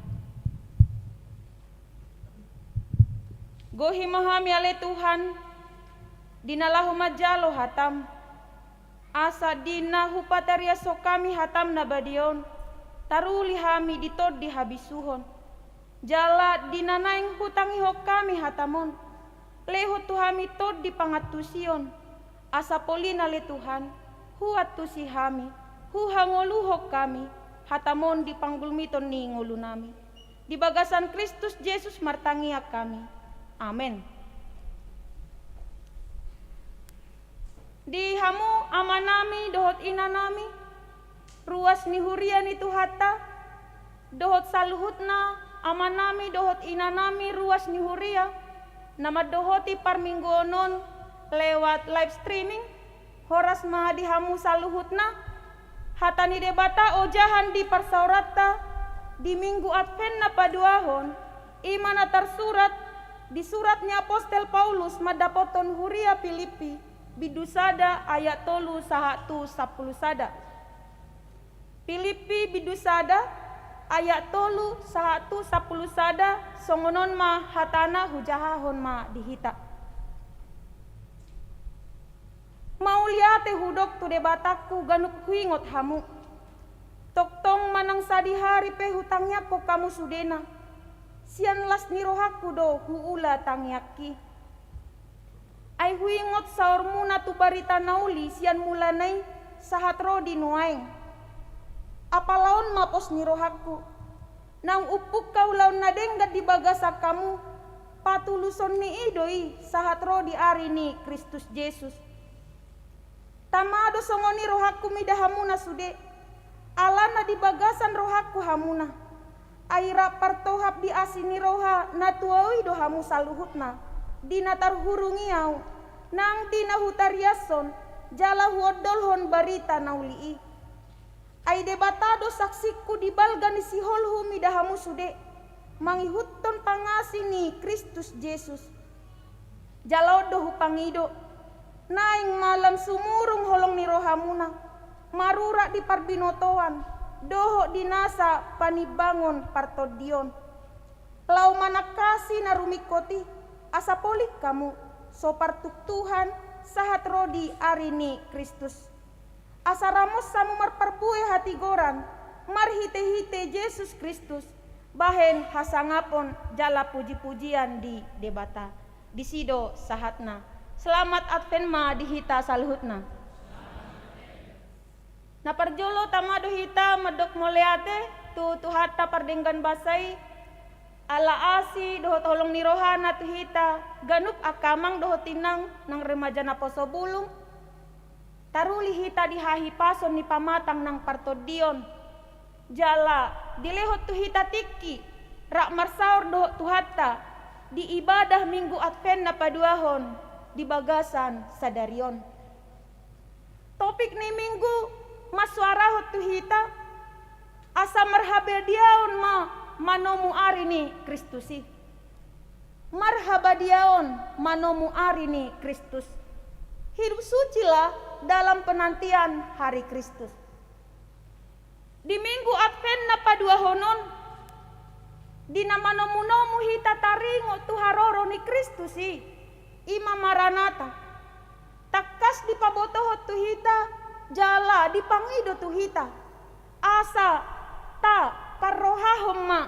Gohi ma hami ale Tuhan, di na laho manjalo hataM. Asa di na hupatariashon hami hataM na badia on, taruli hami di tondi habisuhon. Jala di na naeng hutangihon hami hataM on, lehon tu hami tondi pangantusion. Asa polina ale Tuhan, huantusi hami, huhangoluhon hami hataM on di panggulmiton ni ngolunami. Di bagasan Kristus Jesus martangiang hami. Amen. Di hamu amanami dohot inanami, ruas ni huria ni Tuhanta, dohot saluhutna amanami dohot inanami ruas ni huria, na mandohoti parmingguon on lewat live streaming, horas ma di hamu saluhutna. Hata ni Debata ojahan di parsaoranta di Minggu Advent na paduahon, i ma na tarsurat di surat ni apostel Paulus mandapothon huria Pilippi, bindu sada ayat tolu sahat tu sampulu sada. Pilippi bindu sada ayat tolu sahat tu sampulu sada, songon on ma hatana, hujahahon ma di hita. Mauliate hudok tu Debatangku ganup huingot hamu. Tongtong manang sadihari pe hutangiangkon hamu sudena. Sian las ni rohangku do huula tangiangki. Ai huingot saormuna tu barita na uli sian mulana i sahat ro di nuaeng. Apala on ma pos ni rohangku. Naung umpungka ulaon na denggan di bagasan hamu, patuluson ni i do i sahat ro di ari ni Kristus Jesus. Tama do songon i rohangku mida hamuna sude, alana di bagasan rohangku hamuna. Ai rap partohap di asi ni roha na tuau i do hamu saluhutna, di na tarhurung i ahu, nang di na hutariashon jala huondolhon barita na uli i. Ai Debata do saksingku di balga ni siholhu mida hamu sude, mangihuthon pangasi ni Kristus Jesus. Jala on do hupangido, naeng ma lam sumurung holong ni rohamuna, marurat di parbinotoan dohot di nasa panimbangon partondion, laho manangkasi na rumingkot i, asa polin hamu so partuktuhan sahat ro di ari ni Kristus. Asa ramos hamu marparbue hatigoran marhitehite Jesus Kristus, bahen hasangapon jala pujipujian di Debata. Disi do sahatna. Selamat Advent ma di hita saluhutna. Na parjolo tama do hita mandok mauliate tu Tuhanta pardenggan basa i, ala asi dohot holong ni rohana tu hita ganup angka amang dohot inang nang remaja naposo bulung. Taruli hita di hahipason ni pamatang nang partondion. Jala dilehon tu hita tingki rap marsaor dohot Tuhanta di ibadah Minggu Advent na paduahon di bagasan sadari on. Topik ni Minggu mansuarahon tu hita, asa marhabadiaon ma manomu ari ni Kristus i. Marhabadiaon manomu ari ni Kristus. Hidup sucilah dalam penantian hari Kristus. Di Minggu Advent na paduahon on, di na manomunomu hita taringot tu haroro ni Kristus i, i ma Maranata. Tangkas dipabotohon tu hita, jala dipangido tu hita. Asa taparrohahon ma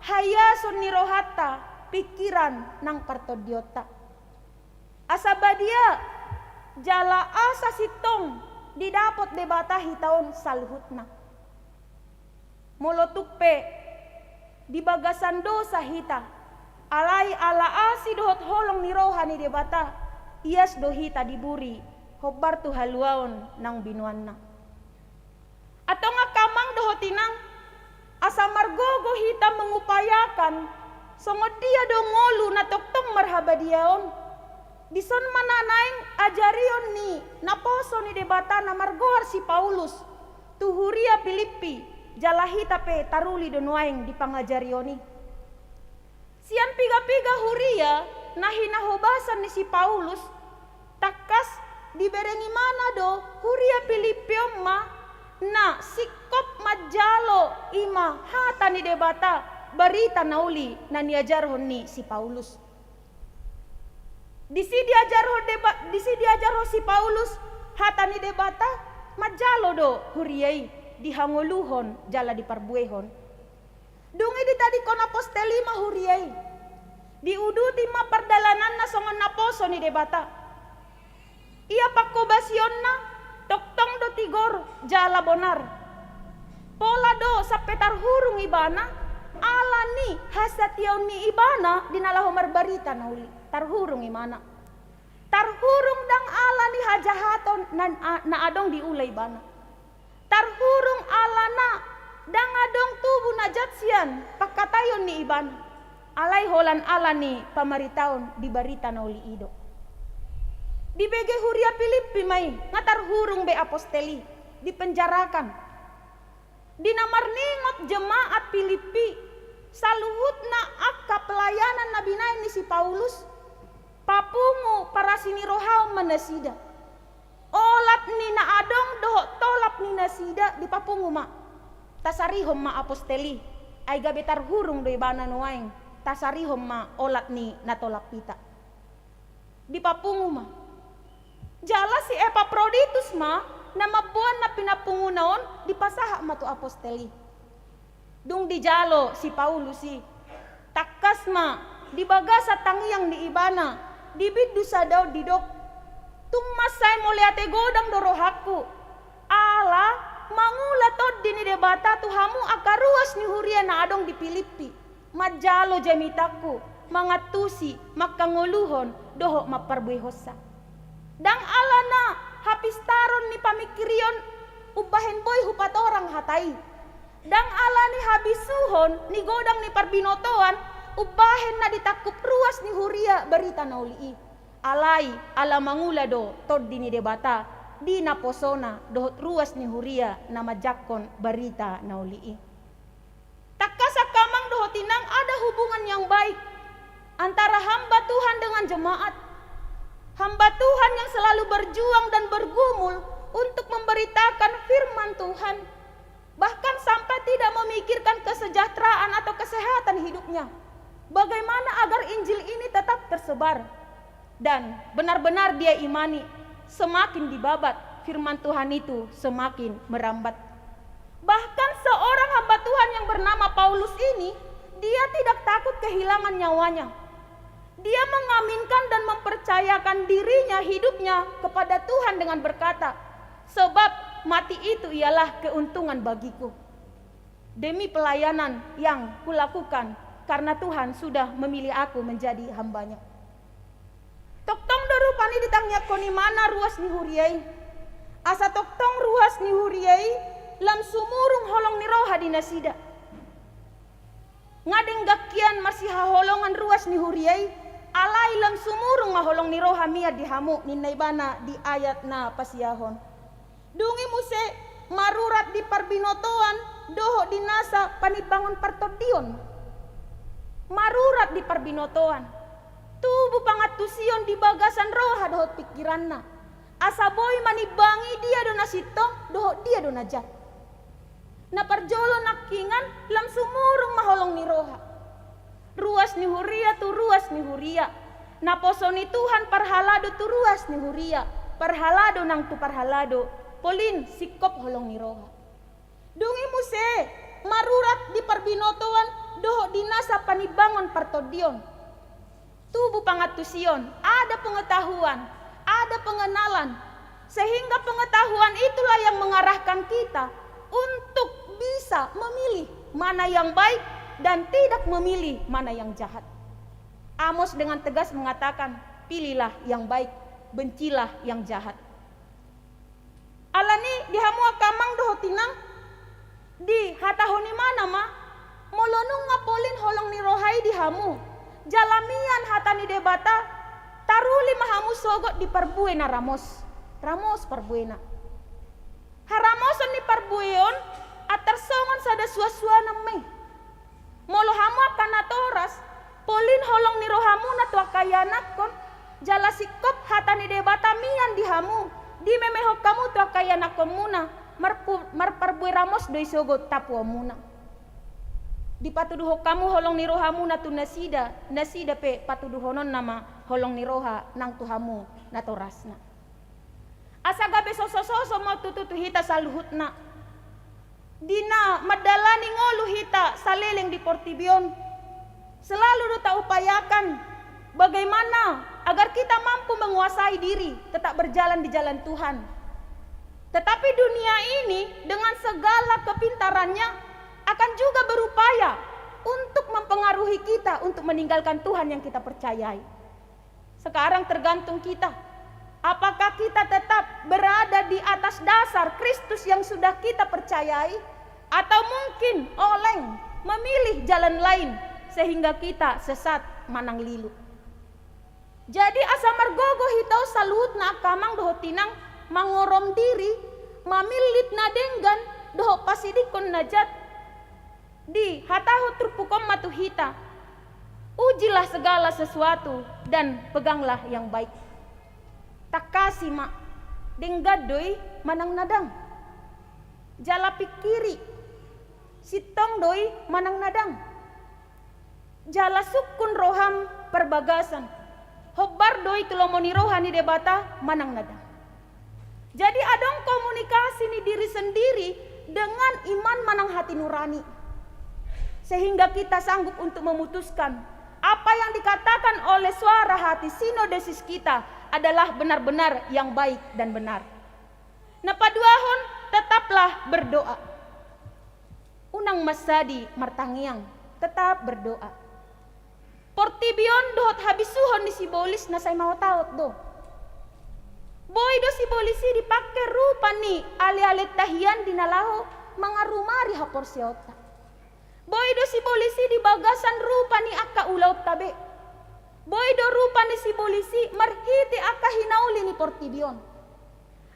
haiason ni rohanta, pingkiran nang partondionta. Asa badia, jala asa sintong didapot Debata hita on saluhutna. Molo tung pe di bagasan dosa hita, alai ala asi dohot holong ni roha ni Debata, ias do hita diburi hombar tu haluaon nang binoanna. Antong angka amang dohot inang, asa margogo hita mangupayakan songon dia do ngolu na tongtong marhabadiaon. Dison ma na naeng ajarion ni naposo ni Debata na margoar si Paulus tu huria Pilippi, jala hita pe taruli do nuaeng di pangajarion i. Sian piga-piga huria na hinahobasan ni si Paulus, tangkas dibereng ibana do huria Pilippi on ma na singkop manjalo, i ma hata ni Debata, barita na uli na niajarhon ni si Paulus. Disi diajarhon Deba-, disi diajarhon si Paulus hata ni Debata, manjalo do huria i dihangoluhon jala diparbuehon. Dung i ditadingkon apostel i ma huria i. Diuduti ma pardalananna songon naposo ni Debata. Ia panghobasionna tongtong do tigor jala bonar. Pola do sampe tarhurung ibana ala ni hasatiaon ni ibana di na laho marbarita na uli. Tarhurung ibana. Tarhurung ndang ala ni hajahaton na, na adong diula ibana. Tarhurung alana ndang adong tubu na jat sian pangkataion ni ibana, alai holan ala ni pamaritaon di barita na uli i do. Dibege huria Pilippi ma i, nga tarhurung be apostel i, dipenjarakan. Di na marningot jemaat Pilippi, saluhutna angka pelayanan na binahen ni si Paulus, papungu parasinirohaon ma nasida. Olat ni na adong dohot tolap ni nasida dipapungu ma. Tasarihon ma apostel i, ai gabe tarhurung do ibana nuaeng, tasarihon ma olat ni na tolap hita. Dipapungu ma. Jala si Epaproditus ma na mamboan na pinapunguna on, dipasahat ma tu apostel i. Dung dijalo si Paulus i, tangkas ma di bagasan tangiang ni ibana dibindu sada on didok: Tung mansai mauliate godang do rohangku, ala mangula Tondi ni Debata tu hamu angka ruas ni huria na adong di Pilippi, manjalo jamitangku, mangantusi, manghangoluhon dohot mamparbuehonsa. Ndang alana hapistaron ni pamingkirion umbahen boi hupatorang hata i. Ndang ala ni habisuhon ni godang ni parbinotoan umbahen na ditangkup ruas ni huria barita na uli i. Alai ala mangula do Tondi ni Debata di naposona dohot ruas ni huria na manjangkon barita na uli i. Tangkas angka amang dohot inang, ada hubungan yang baik antara hamba Tuhan dengan jemaat. Hamba Tuhan yang selalu berjuang dan bergumul untuk memberitakan firman Tuhan, bahkan sampai tidak memikirkan kesejahteraan atau kesehatan hidupnya. Bagaimana agar Injil ini tetap tersebar? Dan benar-benar dia imani, semakin dibabat, firman Tuhan itu semakin merambat. Bahkan seorang hamba Tuhan yang bernama Paulus ini, dia tidak takut kehilangan nyawanya. Dia mengaminkan dan mempercayakan dirinya, hidupnya kepada Tuhan dengan berkata, "Sebab mati itu ialah keuntungan bagiku." Demi pelayanan yang kulakukan, karena Tuhan sudah memilih aku menjadi hamba-Nya. Tongtong do rupani ditangiangkon ibana ruas ni huria i. Asa tongtong ruas ni huria i lam sumurung holong ni roha di nasida. Nga denggan hian masihaholongan ruas ni huria i, alai lam sumurung ma holong ni roha mian di hamu, ninna ibana di ayat na pasiahon. Dung i muse marurat di parbinotoan dohot di nasa panimbangon partondion. Marurat di parbinotoan. Tubu pangantusion di bagasan roha dohot pingkiranna. Asa boi manimbangi dia do na sintong dohot dia do na jat. Na parjolo nangkiningan lam sumurung ma holong ni roha. Ruas ni huria tu ruas ni huria. Naposo ni Tuhan parhalado tu ruas ni huria. Parhalado nang tu parhalado. Polin singkop holong ni roha. Dung i muse marurat di parbinotoan dohot di nasa panimbangon partondion. Tubu pangantusion, ada pengetahuan, ada pengenalan, sehingga pengetahuan itulah yang mengarahkan kita untuk bisa memilih mana yang baik dan tidak memilih mana yang jahat. Amos dengan tegas mengatakan, "Pilihlah yang baik, bencilah yang jahat." Alani di hamu angka amang dohot inang, dihatahon imana ma, molo nunga polin holong ni roha i di hamu, jala mian hata ni Debata, taruli ma hamu sogot di parbue na ramos. Ramos parbuena. Haramoson ni parbue on, antar songon sada suansuanan ma i. Molo hamu angka natoras, polin holong ni rohamuna tu angka ianakkon, jala singkop hata ni Debata mian di hamu, dimemehon hamu tu angka ianakkonmuna, marpu-, marparbue ramos do i sogot tapuonmuna. Dipatuduhon hamu holong ni rohamuna tu nasida, nasida pe patuduhononna ma holong ni roha nang tu hamu natorasna. Asa gabe sosososo ma tutu tu hita saluhutna. Di na mandalani ngolu hita saleleng di portibi on, selalu do taupayakan bagaimana agar kita mampu menguasai diri, tetap berjalan di jalan Tuhan. Tetapi dunia ini dengan segala kepintarannya akan juga berupaya untuk mempengaruhi kita untuk meninggalkan Tuhan yang kita percayai. Sekarang tergantung kita. Apakah kita tetap berada di atas dasar Kristus yang sudah kita percayai? Atau mungkin oleng memilih jalan lain sehingga kita sesat manang lilu? Jadi asa margogo hita on saluhutna angka amang dohot inang mangorom diri, mamillit na denggan dohot pasidingkon na jat. Dihatahon turpuk on ma tu hita, ujilah segala sesuatu dan peganglah yang baik. Tangkasi ma, denggan do i manang na dang. Jala pingkiri, sintong do i manang na dang. Jala sungkun roham parbagasan, hombar do i tu lomo ni roha ni Debata manang na dang. Jadi adong komunikasi ni diri sendiri dengan iman manang hati nurani. Sehingga kita sanggup untuk memutuskan apa yang dikatakan oleh suara hati sinodesis kita adalah benar-benar yang baik dan benar. Na paduahon, tetaplah berdoa. Unang mansadi martangiang, tetap berdoa. Portibi on dohot habisuhon ni sibolis na sai maotaot do. Boi do sibolis i dipangke rupa ni alealenta hian di na laho mangarumari haporseaonta. Boi do sibolis i di bagasan rupa ni angka ulaonta be. Boi do rupa ni sibolis i marhite angka hinauli ni portibi on.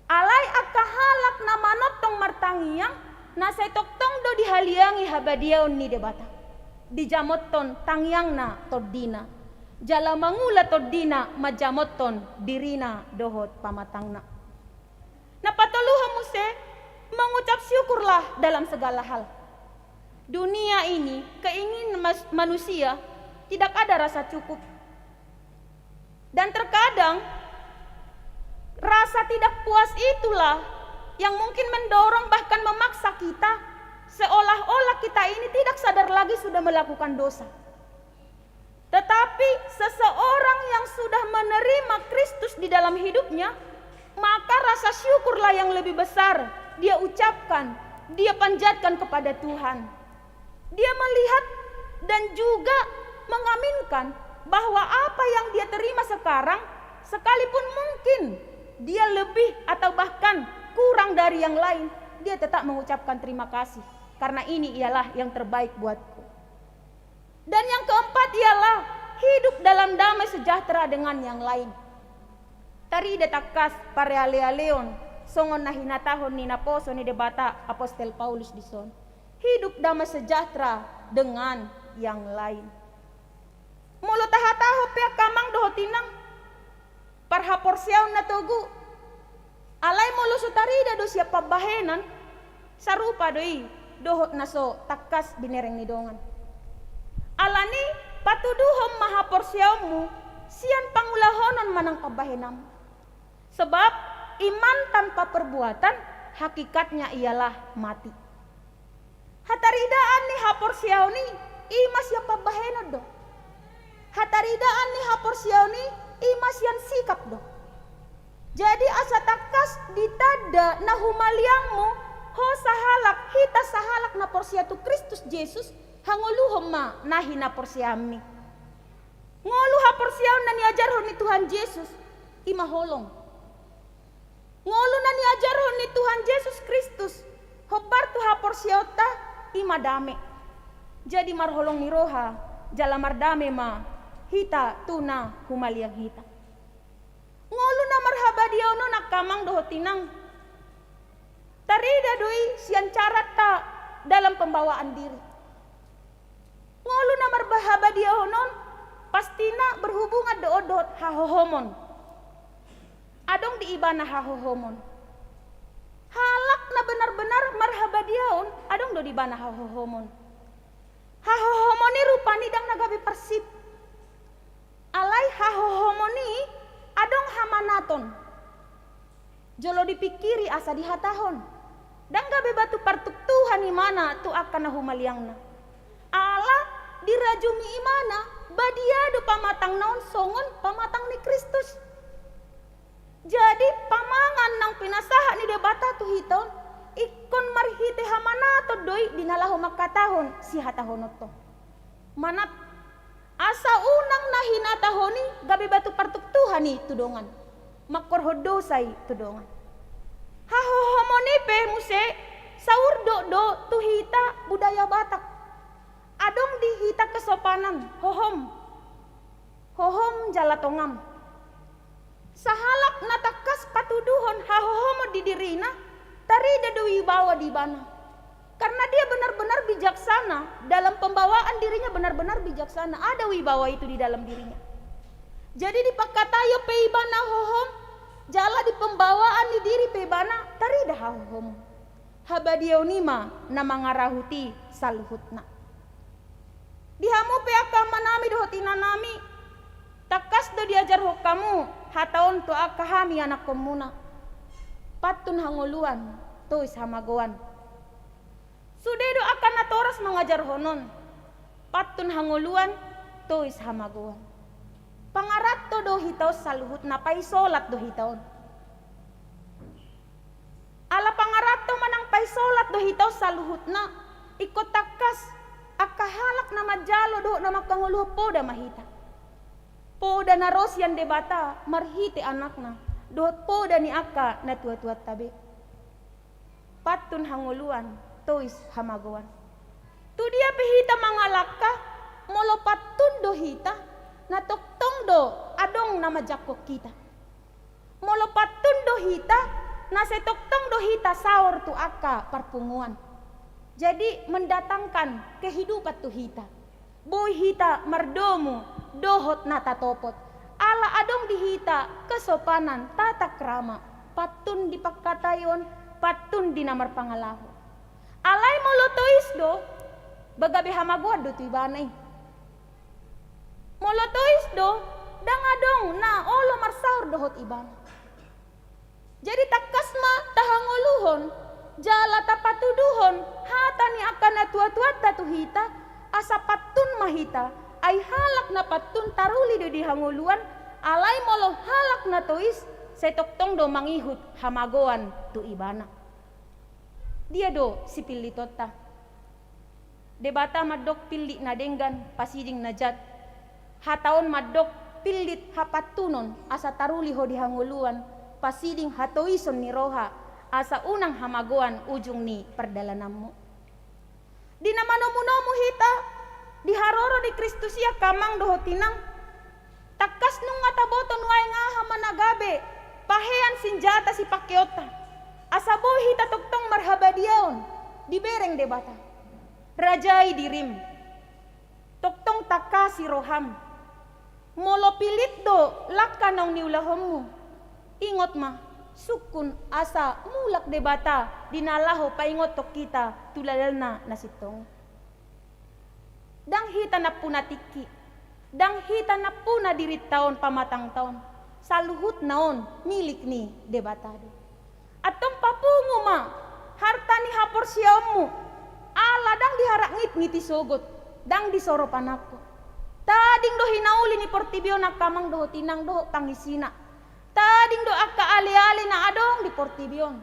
Alai angka halak na manongtong martangiang, na sai tongtong do dihaliangi habadiaon ni Debata. Dijamothon tangiangna tondina. Jala mangula tondina manjamothon dirina dohot pamatangna. Na patoluhon muse, mengucap syukurlah dalam segala hal. Dunia ini, keinginan mas-, manusia, tidak ada rasa cukup. Dan terkadang, rasa tidak puas itulah yang mungkin mendorong bahkan memaksa kita, seolah-olah kita ini tidak sadar lagi sudah melakukan dosa. Tetapi seseorang yang sudah menerima Kristus di dalam hidupnya, maka rasa syukurlah yang lebih besar dia ucapkan, dia panjatkan kepada Tuhan. Dia melihat dan juga mengaminkan bahwa apa yang dia terima sekarang, sekalipun mungkin dia lebih atau bahkan kurang dari yang lain, dia tetap mengucapkan terima kasih, karena ini ialah yang terbaik buatku. Dan yang keempat ialah hidup dalam damai sejahtera dengan yang lain. Tarida tangkas parealealeon, songon na hinatahon ni naposo ni Debata apostel Paulus dison. Hidup damai sejahtera dengan yang lain. Molo tahatahon pe angka amang dohot inang, parhaporseaon na togu. Alai molo so tarida do sian pambahenan, sarupa do i dohot na so tangkas binereng ni dongan. Alani, patuduhon ma haporseaonmu sian pangulahonon manang pambahenanmu. Sebab iman tanpa perbuatan hakikatnya ialah mati. Hataridaan ni haporseaon i i ma sian pambahenon do. Hataridaan ni haporseaon i, i ma sian sikap do. Jadi asa tangkas ditanda na humaliangmu, ho sahalak, hita sahalak na porsea tu Kristus Jesus, hangoluhon ma na hinaporseaonmi. Ngolu haporseaon na niajarhon ni Tuhan Jesus, i ma holong. Ngolu na niajarhon ni Tuhan Jesus Kristus hombar tu haporseaonta, i ma dame. Jadi marholong ni roha jala mardame ma hita tu na humaliang hita. Ngolu na marhabadiaon on, angka amang dohot inang, tarida do i sian caranta dalam pembawaan diri. Ngolu na marhabadiaon on pastina berhubungan do on dohot hahohomon. Adong di ibana hahohomon. Halak na benar-benar marhabadiaon, adong do di ibana hahohomon. Hahohomon i rupani ndang na gabe parsip. Alai hahohomon i adong hamanaton. Jolo dipingkiri asa dihatahon. Ndang gabe batu partuktuhan imana tu angka na humaliangna. Ala dirajumi imana, badia do pamatangna on songon pamatang ni Kristus. Jadi pamangan naung pinasahat ni Debata tu hita on, ingkon marhite hamanaton do i di na laho mangkatahon sihatahononta on. Manat, asa unang na hinatahon i gabe batu partuktuhan i tu dongan, mangkorhon dosa i tu dongan. Hahohomon i pe muse saurdot do tu hita budaya Batak. Adong di hita kesopanan, hohom. Hohom jala tongam. Sahalak na tangkas patuduhon hahohomon di dirina, tarida do wibawa di ibana. Karena dia benar-benar bijaksana, dalam pembawaan dirinya benar-benar bijaksana, ada wibawa itu di dalam dirinya. Jadi di pangkataion pe ibana hohom, jala di pembawaan ni diri pe ibana tarida hahohomon. Habadiaon i ma na mangarahut i saluhutna. Di hamu pe angka amanami dohot inanami, tangkas do diajarhon hamu hata on tu angka hami anakkonmuna. Pantun hangoluan, tois hamagoan. Sude do angka natoras mangajarhon on. Pantun hangoluan, tois hamagoan. Pangaranto do hita on saluhutna, paisolat do hita on. Ala pangaranto manang paisolat do hita on saluhutna, ingkon tangkas angka halak na manjalo dohot na mangkangoluhon poda ma hita. Poda na ro sian Debata marhite Anakna, dohot poda ni angka natuatuanta be. Pantun hangoluan, tois hamagoan. Tu dia pe hita mangalangka, molo pantun do hita, na tongtong do adong na manjangkon hita. Molo pantun do hita, na sai tongtong do hita saor tu angka parpunguan. Jadi mendatangkan kehidupan tu hita. Boi hita mardomu dohot na tatopot. Ala adong di hita kesopanan, tata krama, pantun di pangkataion, pantun di na marpangalaho. Alai molo tois do, ba gabe hamagoan do tu ibana i. Molo tois do, ndang adong na olo marsaor dohot ibana. Jadi tangkas ma tahangoluhon jala tapatuduhon hata ni angka natuatuanta tu hita, asa pantun ma hita, ai halak na pantun taruli do di hangoluan, alai molo halak na tois, sai tongtong do mangihut hamagoan tu ibana. Dia do sipillitonta? Debata mandok pillit na denggan, pasiding na jat. Hata on mandok pillit hapantunon, asa taruli ho di hangoluan, pasiding hatoison ni roha, asa unang hamagoan ujung ni pardalananmu. Di na manomunomu hita di haroro ni Kristus i, angka amang dohot inang, tangkas nunga taboto nuaeng aha ma na gabe pahean sinjata sipangkeonta, asa boi hita tongtong marhabadiaon dibereng Debata. Rajai dirim, tongtong tangkasi roham. Molo pillit do langka naung niulahonmu, ingot ma, sungkun asa mulak Debata di na laho paingothon hita tu dalanna na sintong i. Ndang hita nampuna tingki, ndang hita nampuna dirinta on, pamatangta on, saluhutna on milik ni Debata do. Antong papungu ma harta ni haporseaonmu, ala ndang diharap ngitngiti sogot. ndang disoro panangko. Tading do hinauli ni portibi on angka amang dohot inang dohot pangisina. Tading do angka aleale na adong di portibi on.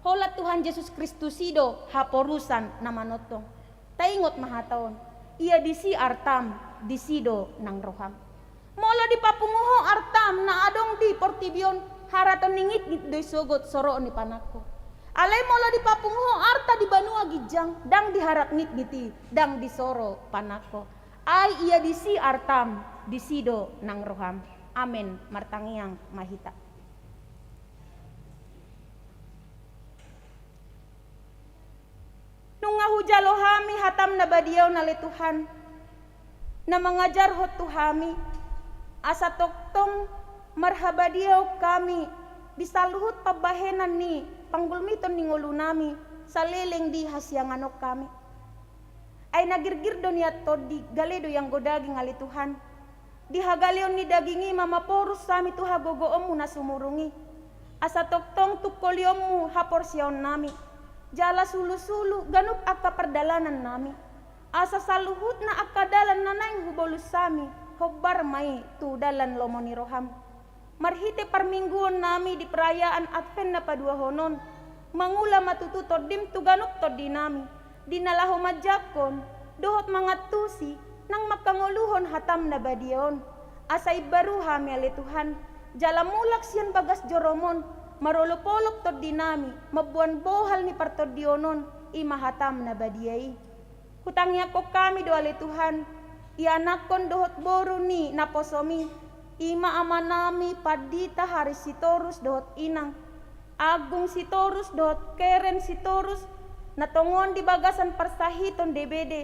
Holan Tuhan Jesus Kristus i do haporusan na manongtong. Taingot ma hata on, ia disi artam, disi do nang roham. Molo dipapungu ho artam na adong di portibi on, haraton ni ngitngit do isogot soroon ni panangko. Alai molo dipapungu ho arta di banua ginjang, ndang diharap ngitngit i, ndang disoro panangko. Ai ia disi artam, disi do nang roham. Amen. Martangiang ma hita. Nunga hujalo hami hatam na badia on ale Tuhan, na mangajarhon tu hami, asa tongtong marhabadiaon hami di saluhut pambahenan ni panggulmiton ni ngolunami, saleleng di hasiangan on hami. Ai na girgir do nian tondi, gale do ianggo daging ale Tuhan. Di hagaleon ni daging i ma maporus hami tu hagogoonmu na sumurung i. Asa tongtong tungkolionmu haporseaonnami. Jala sulusulu ganup angka pardalanannami. Asa saluhutna angka dalan na naeng hubolus hami, hombar ma i tu dalan lomo ni roham. Marhite parmingguonnami di perayaan Advent na paduahon on, mangula ma tutu tondim tu ganup tondinami, di na laho manjangkon, dohot mangantusi, nang mangkangoluhon hatam na badia on. Asa imbaru hami ale Tuhan, jala mulak sian bagas jorom on, marolopolop tondinami, mamboan bohal ni partondionon, i ma hatam na badia i. Hutangiangkon hami do ale Tuhan, ianakkon dohot boru ni naposomi, i ma amanami Pandita Hari Sitorus dohot inang, Agung Sitorus dohot Keren Sitorus, na tongon di bagasan parsahiton D B D,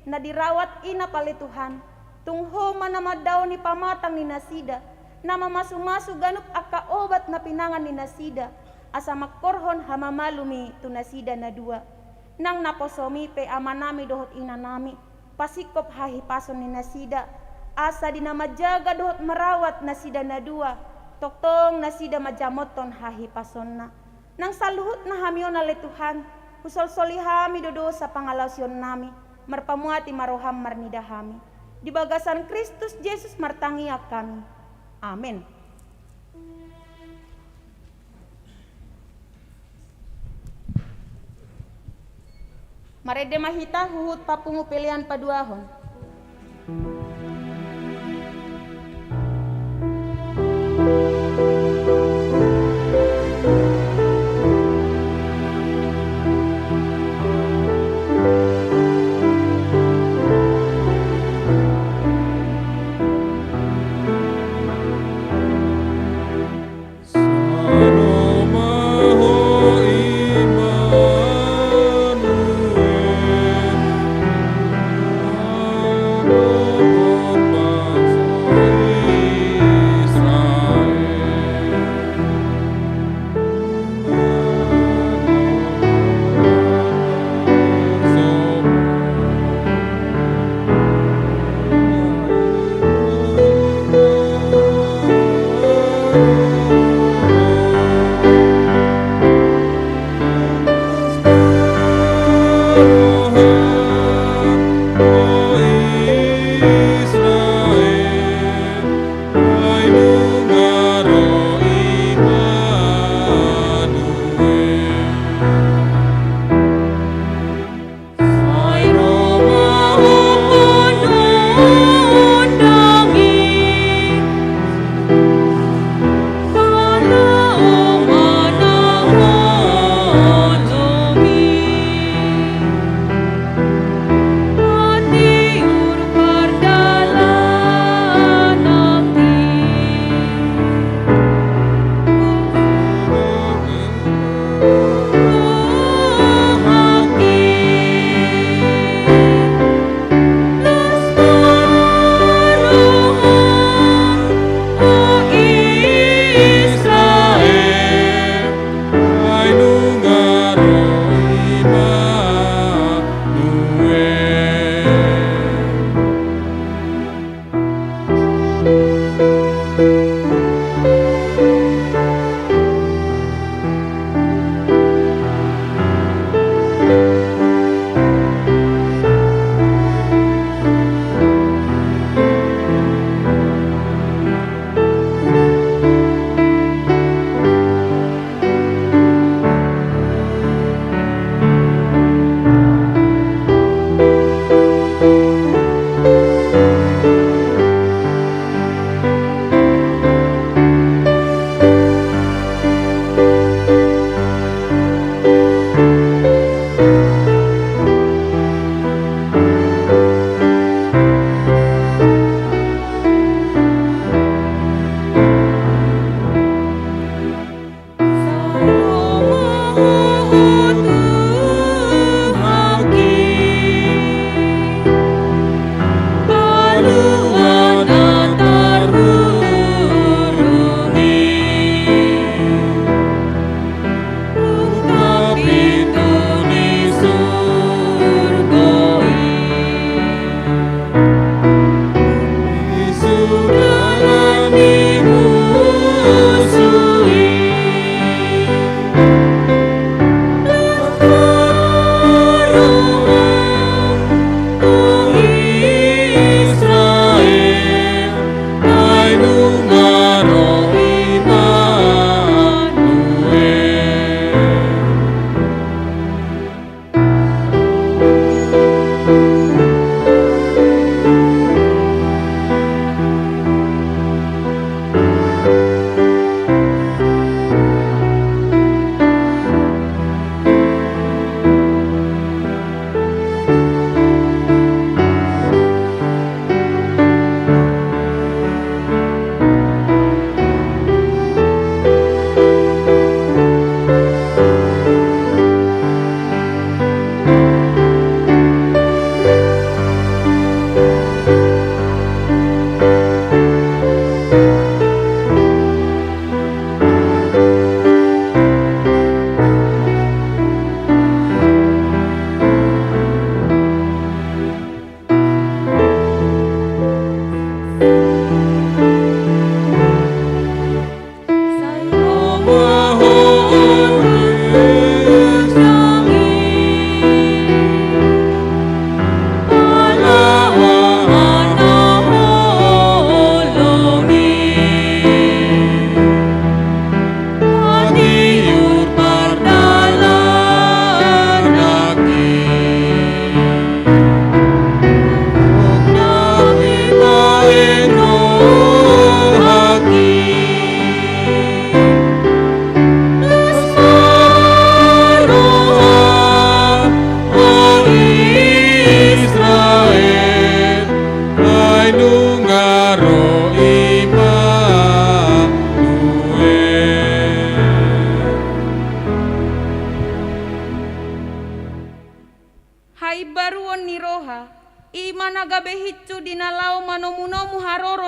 na dirawat inap ale Tuhan, tung Ho ma na mandaoni pamatang ni nasida, na mamasumasu ganup angka obat na pinangan ni nasida, asa mangkorhon hamamalumi tu nasida na dua. Nang naposomi pe amanami dohot inanami, pasingkop hahipason ni nasida, asa di na manjaga dohot marawat nasida na dua, tongtong nasida manjamothon hahipasonna. Nang saluhutna hami on ale Tuhan, husolsoli hami do dosa pangalaosionnami, marpamuati ma roham marnida hami. Di bagasan Kristus Jesus martangiang hami. Amen. Marende ma hita huhut papungu pelean paduahon.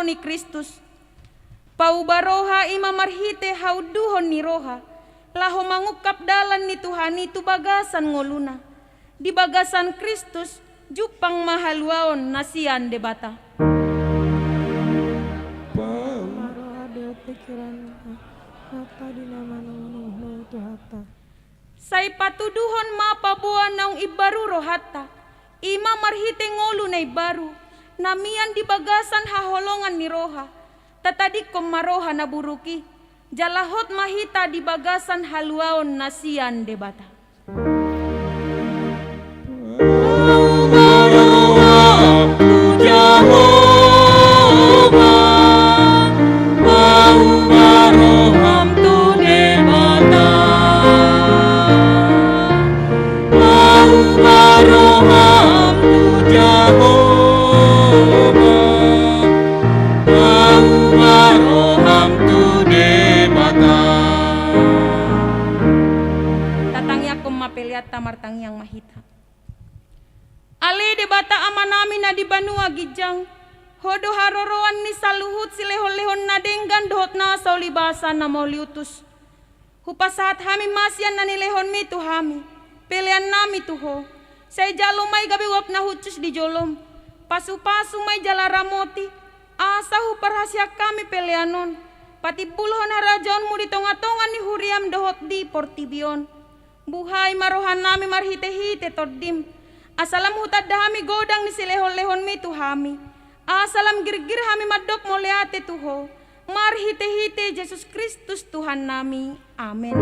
ni Kristus. Pauba roha i ma marhite haunduhon ni roha, laho mangungkap dalan ni Tuhan i tu bagasan ngoluna. Di bagasan Kristus, jumpang ma haluaon na sian Debata. Pauba roha dohot pikiran, hata di na manungtunghu Tuhanta. Sai patuduhon ma paboa naung imbaru rohanta, i ma marhite ngolu na imbaru, na mian di bagasan haholongan ni roha, tatadingkon ma roha na buruk i, jala hot ma hita di bagasan haluaon na sian Debata. Pauba roham tu Jahowa, pauba roham tu Debata. Pauba roham tu Jahowa, pauba roham tu Debata. Tatangiangkon ma peleanta, martangiang ma hita. Ale Debata Amanami na di banua ginjang, Ho do haroroan ni saluhut silehonlehon na denggan dohot na so ulibasa na mauliutus. Hupasahat hami ma sian na nilehonmi tu hami, peleannami tu Ho, sai jalo ma i gabe uap na hushus di jolom, pasupasu ma i jala ramoti, asa huparhasiat hami pelean on, patimbulhon harajaonmu di tongatonga ni huriam dohot di portibi on. Buhai ma rohanami marhitehite Tondim, asa lam hutanda hami godang ni silehonlehonmi tu hami, asa lam girgir hami mandok mauliate tu Ho, marhitehite Jesus Kristus Tuhannami. Amen.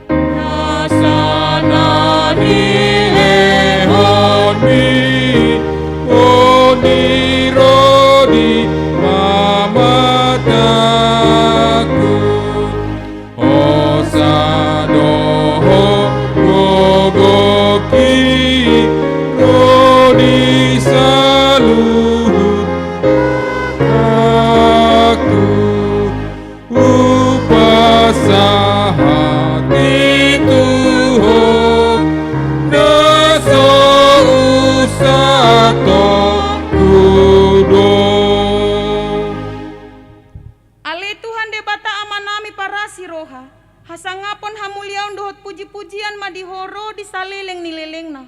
Nasa na nilehonmi, on i ro di pamatangku. Hosa do Ho gogohi ro di saluhut hatangku. Hupasahat i tu Ho, na so usatonku do. Ale Tuhan Debata Amanami parasi roha, hasangapon, hamuliaon dohot pujipujian ma di Ho ro di saleleng ni lelengna.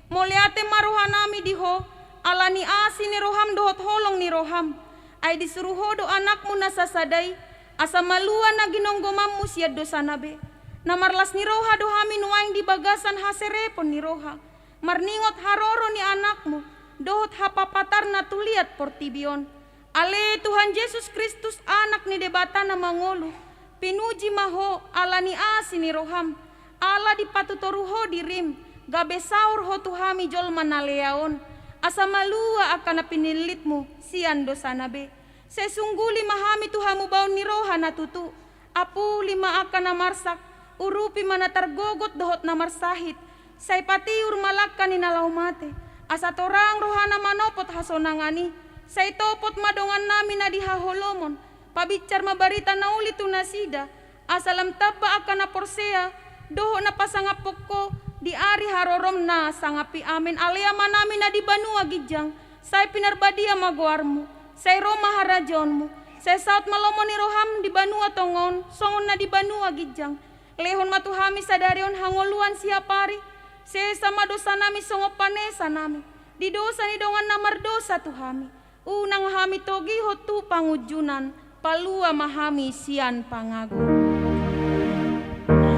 Mauliate ma rohanami di Ho, ala ni asi ni roham dohot holong ni roham. Ai disuru Ho do Anakmu na sasada i, asa malua na ginonggomanmu sian dosana be. Na marlas ni roha do hami nuaeng di bagasan haserepon ni roha, marningot haroro ni Anakmu dohot hapapatarna tu liat portibi on. Ale Tuhan Jesus Kristus, Anak ni Debata na mangolu, pinuji ma Ho ala ni asi ni roham, ala dipatutoru Ho dirim, gabe saur Ho tu hami jolma na lea on, asa malua angka na pinillitmu sian dosana be. Sai sungguli ma hami tu hamubaon ni roha na tutu. Apuli ma angka na marsak, urupi ma na targogot dohot na marsahit, sai patiur ma langka ni na laho mate, asa torang rohana manopot hasonangan i, sai topot ma dongannami na di haholomon, pabinsar ma barita na uli tu nasida, asa lam tamba angka na porsea, dohot na pasangaphon Ho, di ari harorom na sangap i. Amen. Ale Amanami na di banua ginjang, sai pinarbadia ma goarmu, sai ro ma harajaonmu, sai saut ma lomo ni roham di banua tonga on, songon na di banua ginjang. Lehon ma tu hami sadari on hangoluan siapari, sesa ma dosanami songon panesanami di dosa ni dongan na mardosa tu hami. Unang hami togihon tu pangunjunan, palua ma hami sian pangago.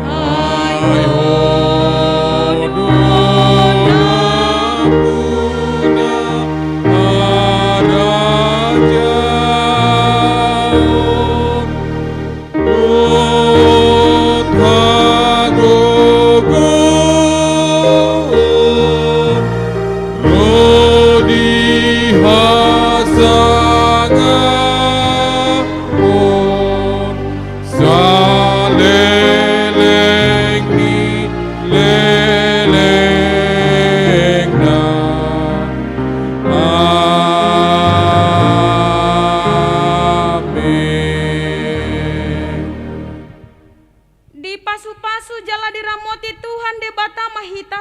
Ai Ho do nampuna harajaon dohot hagogoon ro di hasangapon saleleng ni lelengna. Amen. Dipasupasu jala diramoti Tuhan Debata ma hita.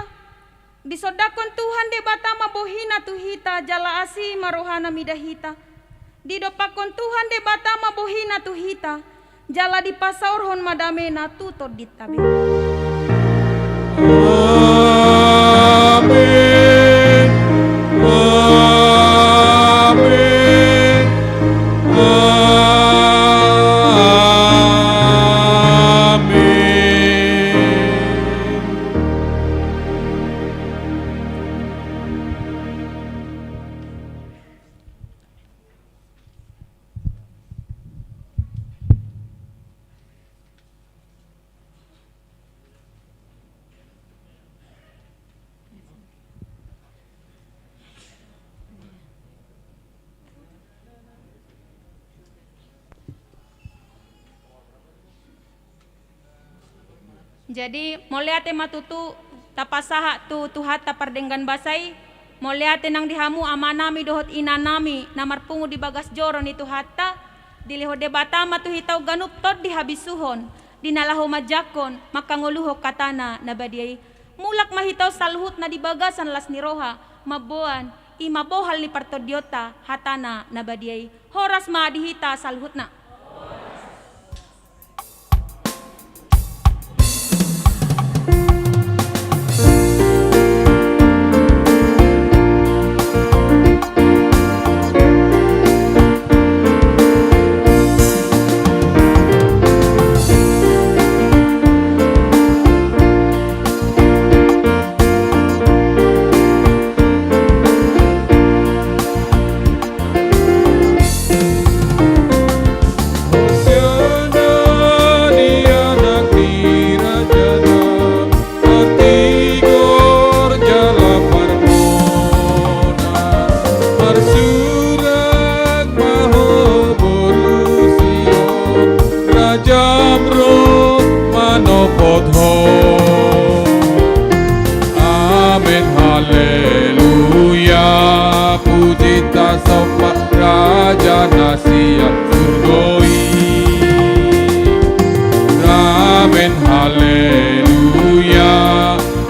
Disondangkon Tuhan Debata ma bohina tu hita, jala asi ma rohana mida hita. Didompakkon Tuhan Debata ma bohina tu hita, jala dipasaorhon ma damena tu tondinta be. Amen. Amen. Amen. Jadi, mauliate ma tutu tapasahat tu Tuhanta pardenggan basa i, mauliate nang di hamu amanami dohot inanami na marpungu di bagas joro ni Tuhanta, dilehon Debata ma tu hita on ganup tondi habisuhon, di na laho manjangkon, mangkangoluhon hatana na badia i. Mulak ma hita on saluhutna di bagasan las ni roha, mamboan, i ma bohal ni partondionta, hatana na badia i. Horas ma di hita saluhutna. Hosiana di anak ni rajana, martigor jala marmonas, marsurak ma ho boru Sion, rajam ro manopot ho. Amen, haleluya, puji tasomba Raja na sian surgo i. Amen, haleluya,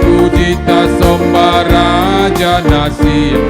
puji tasomba Raja na sian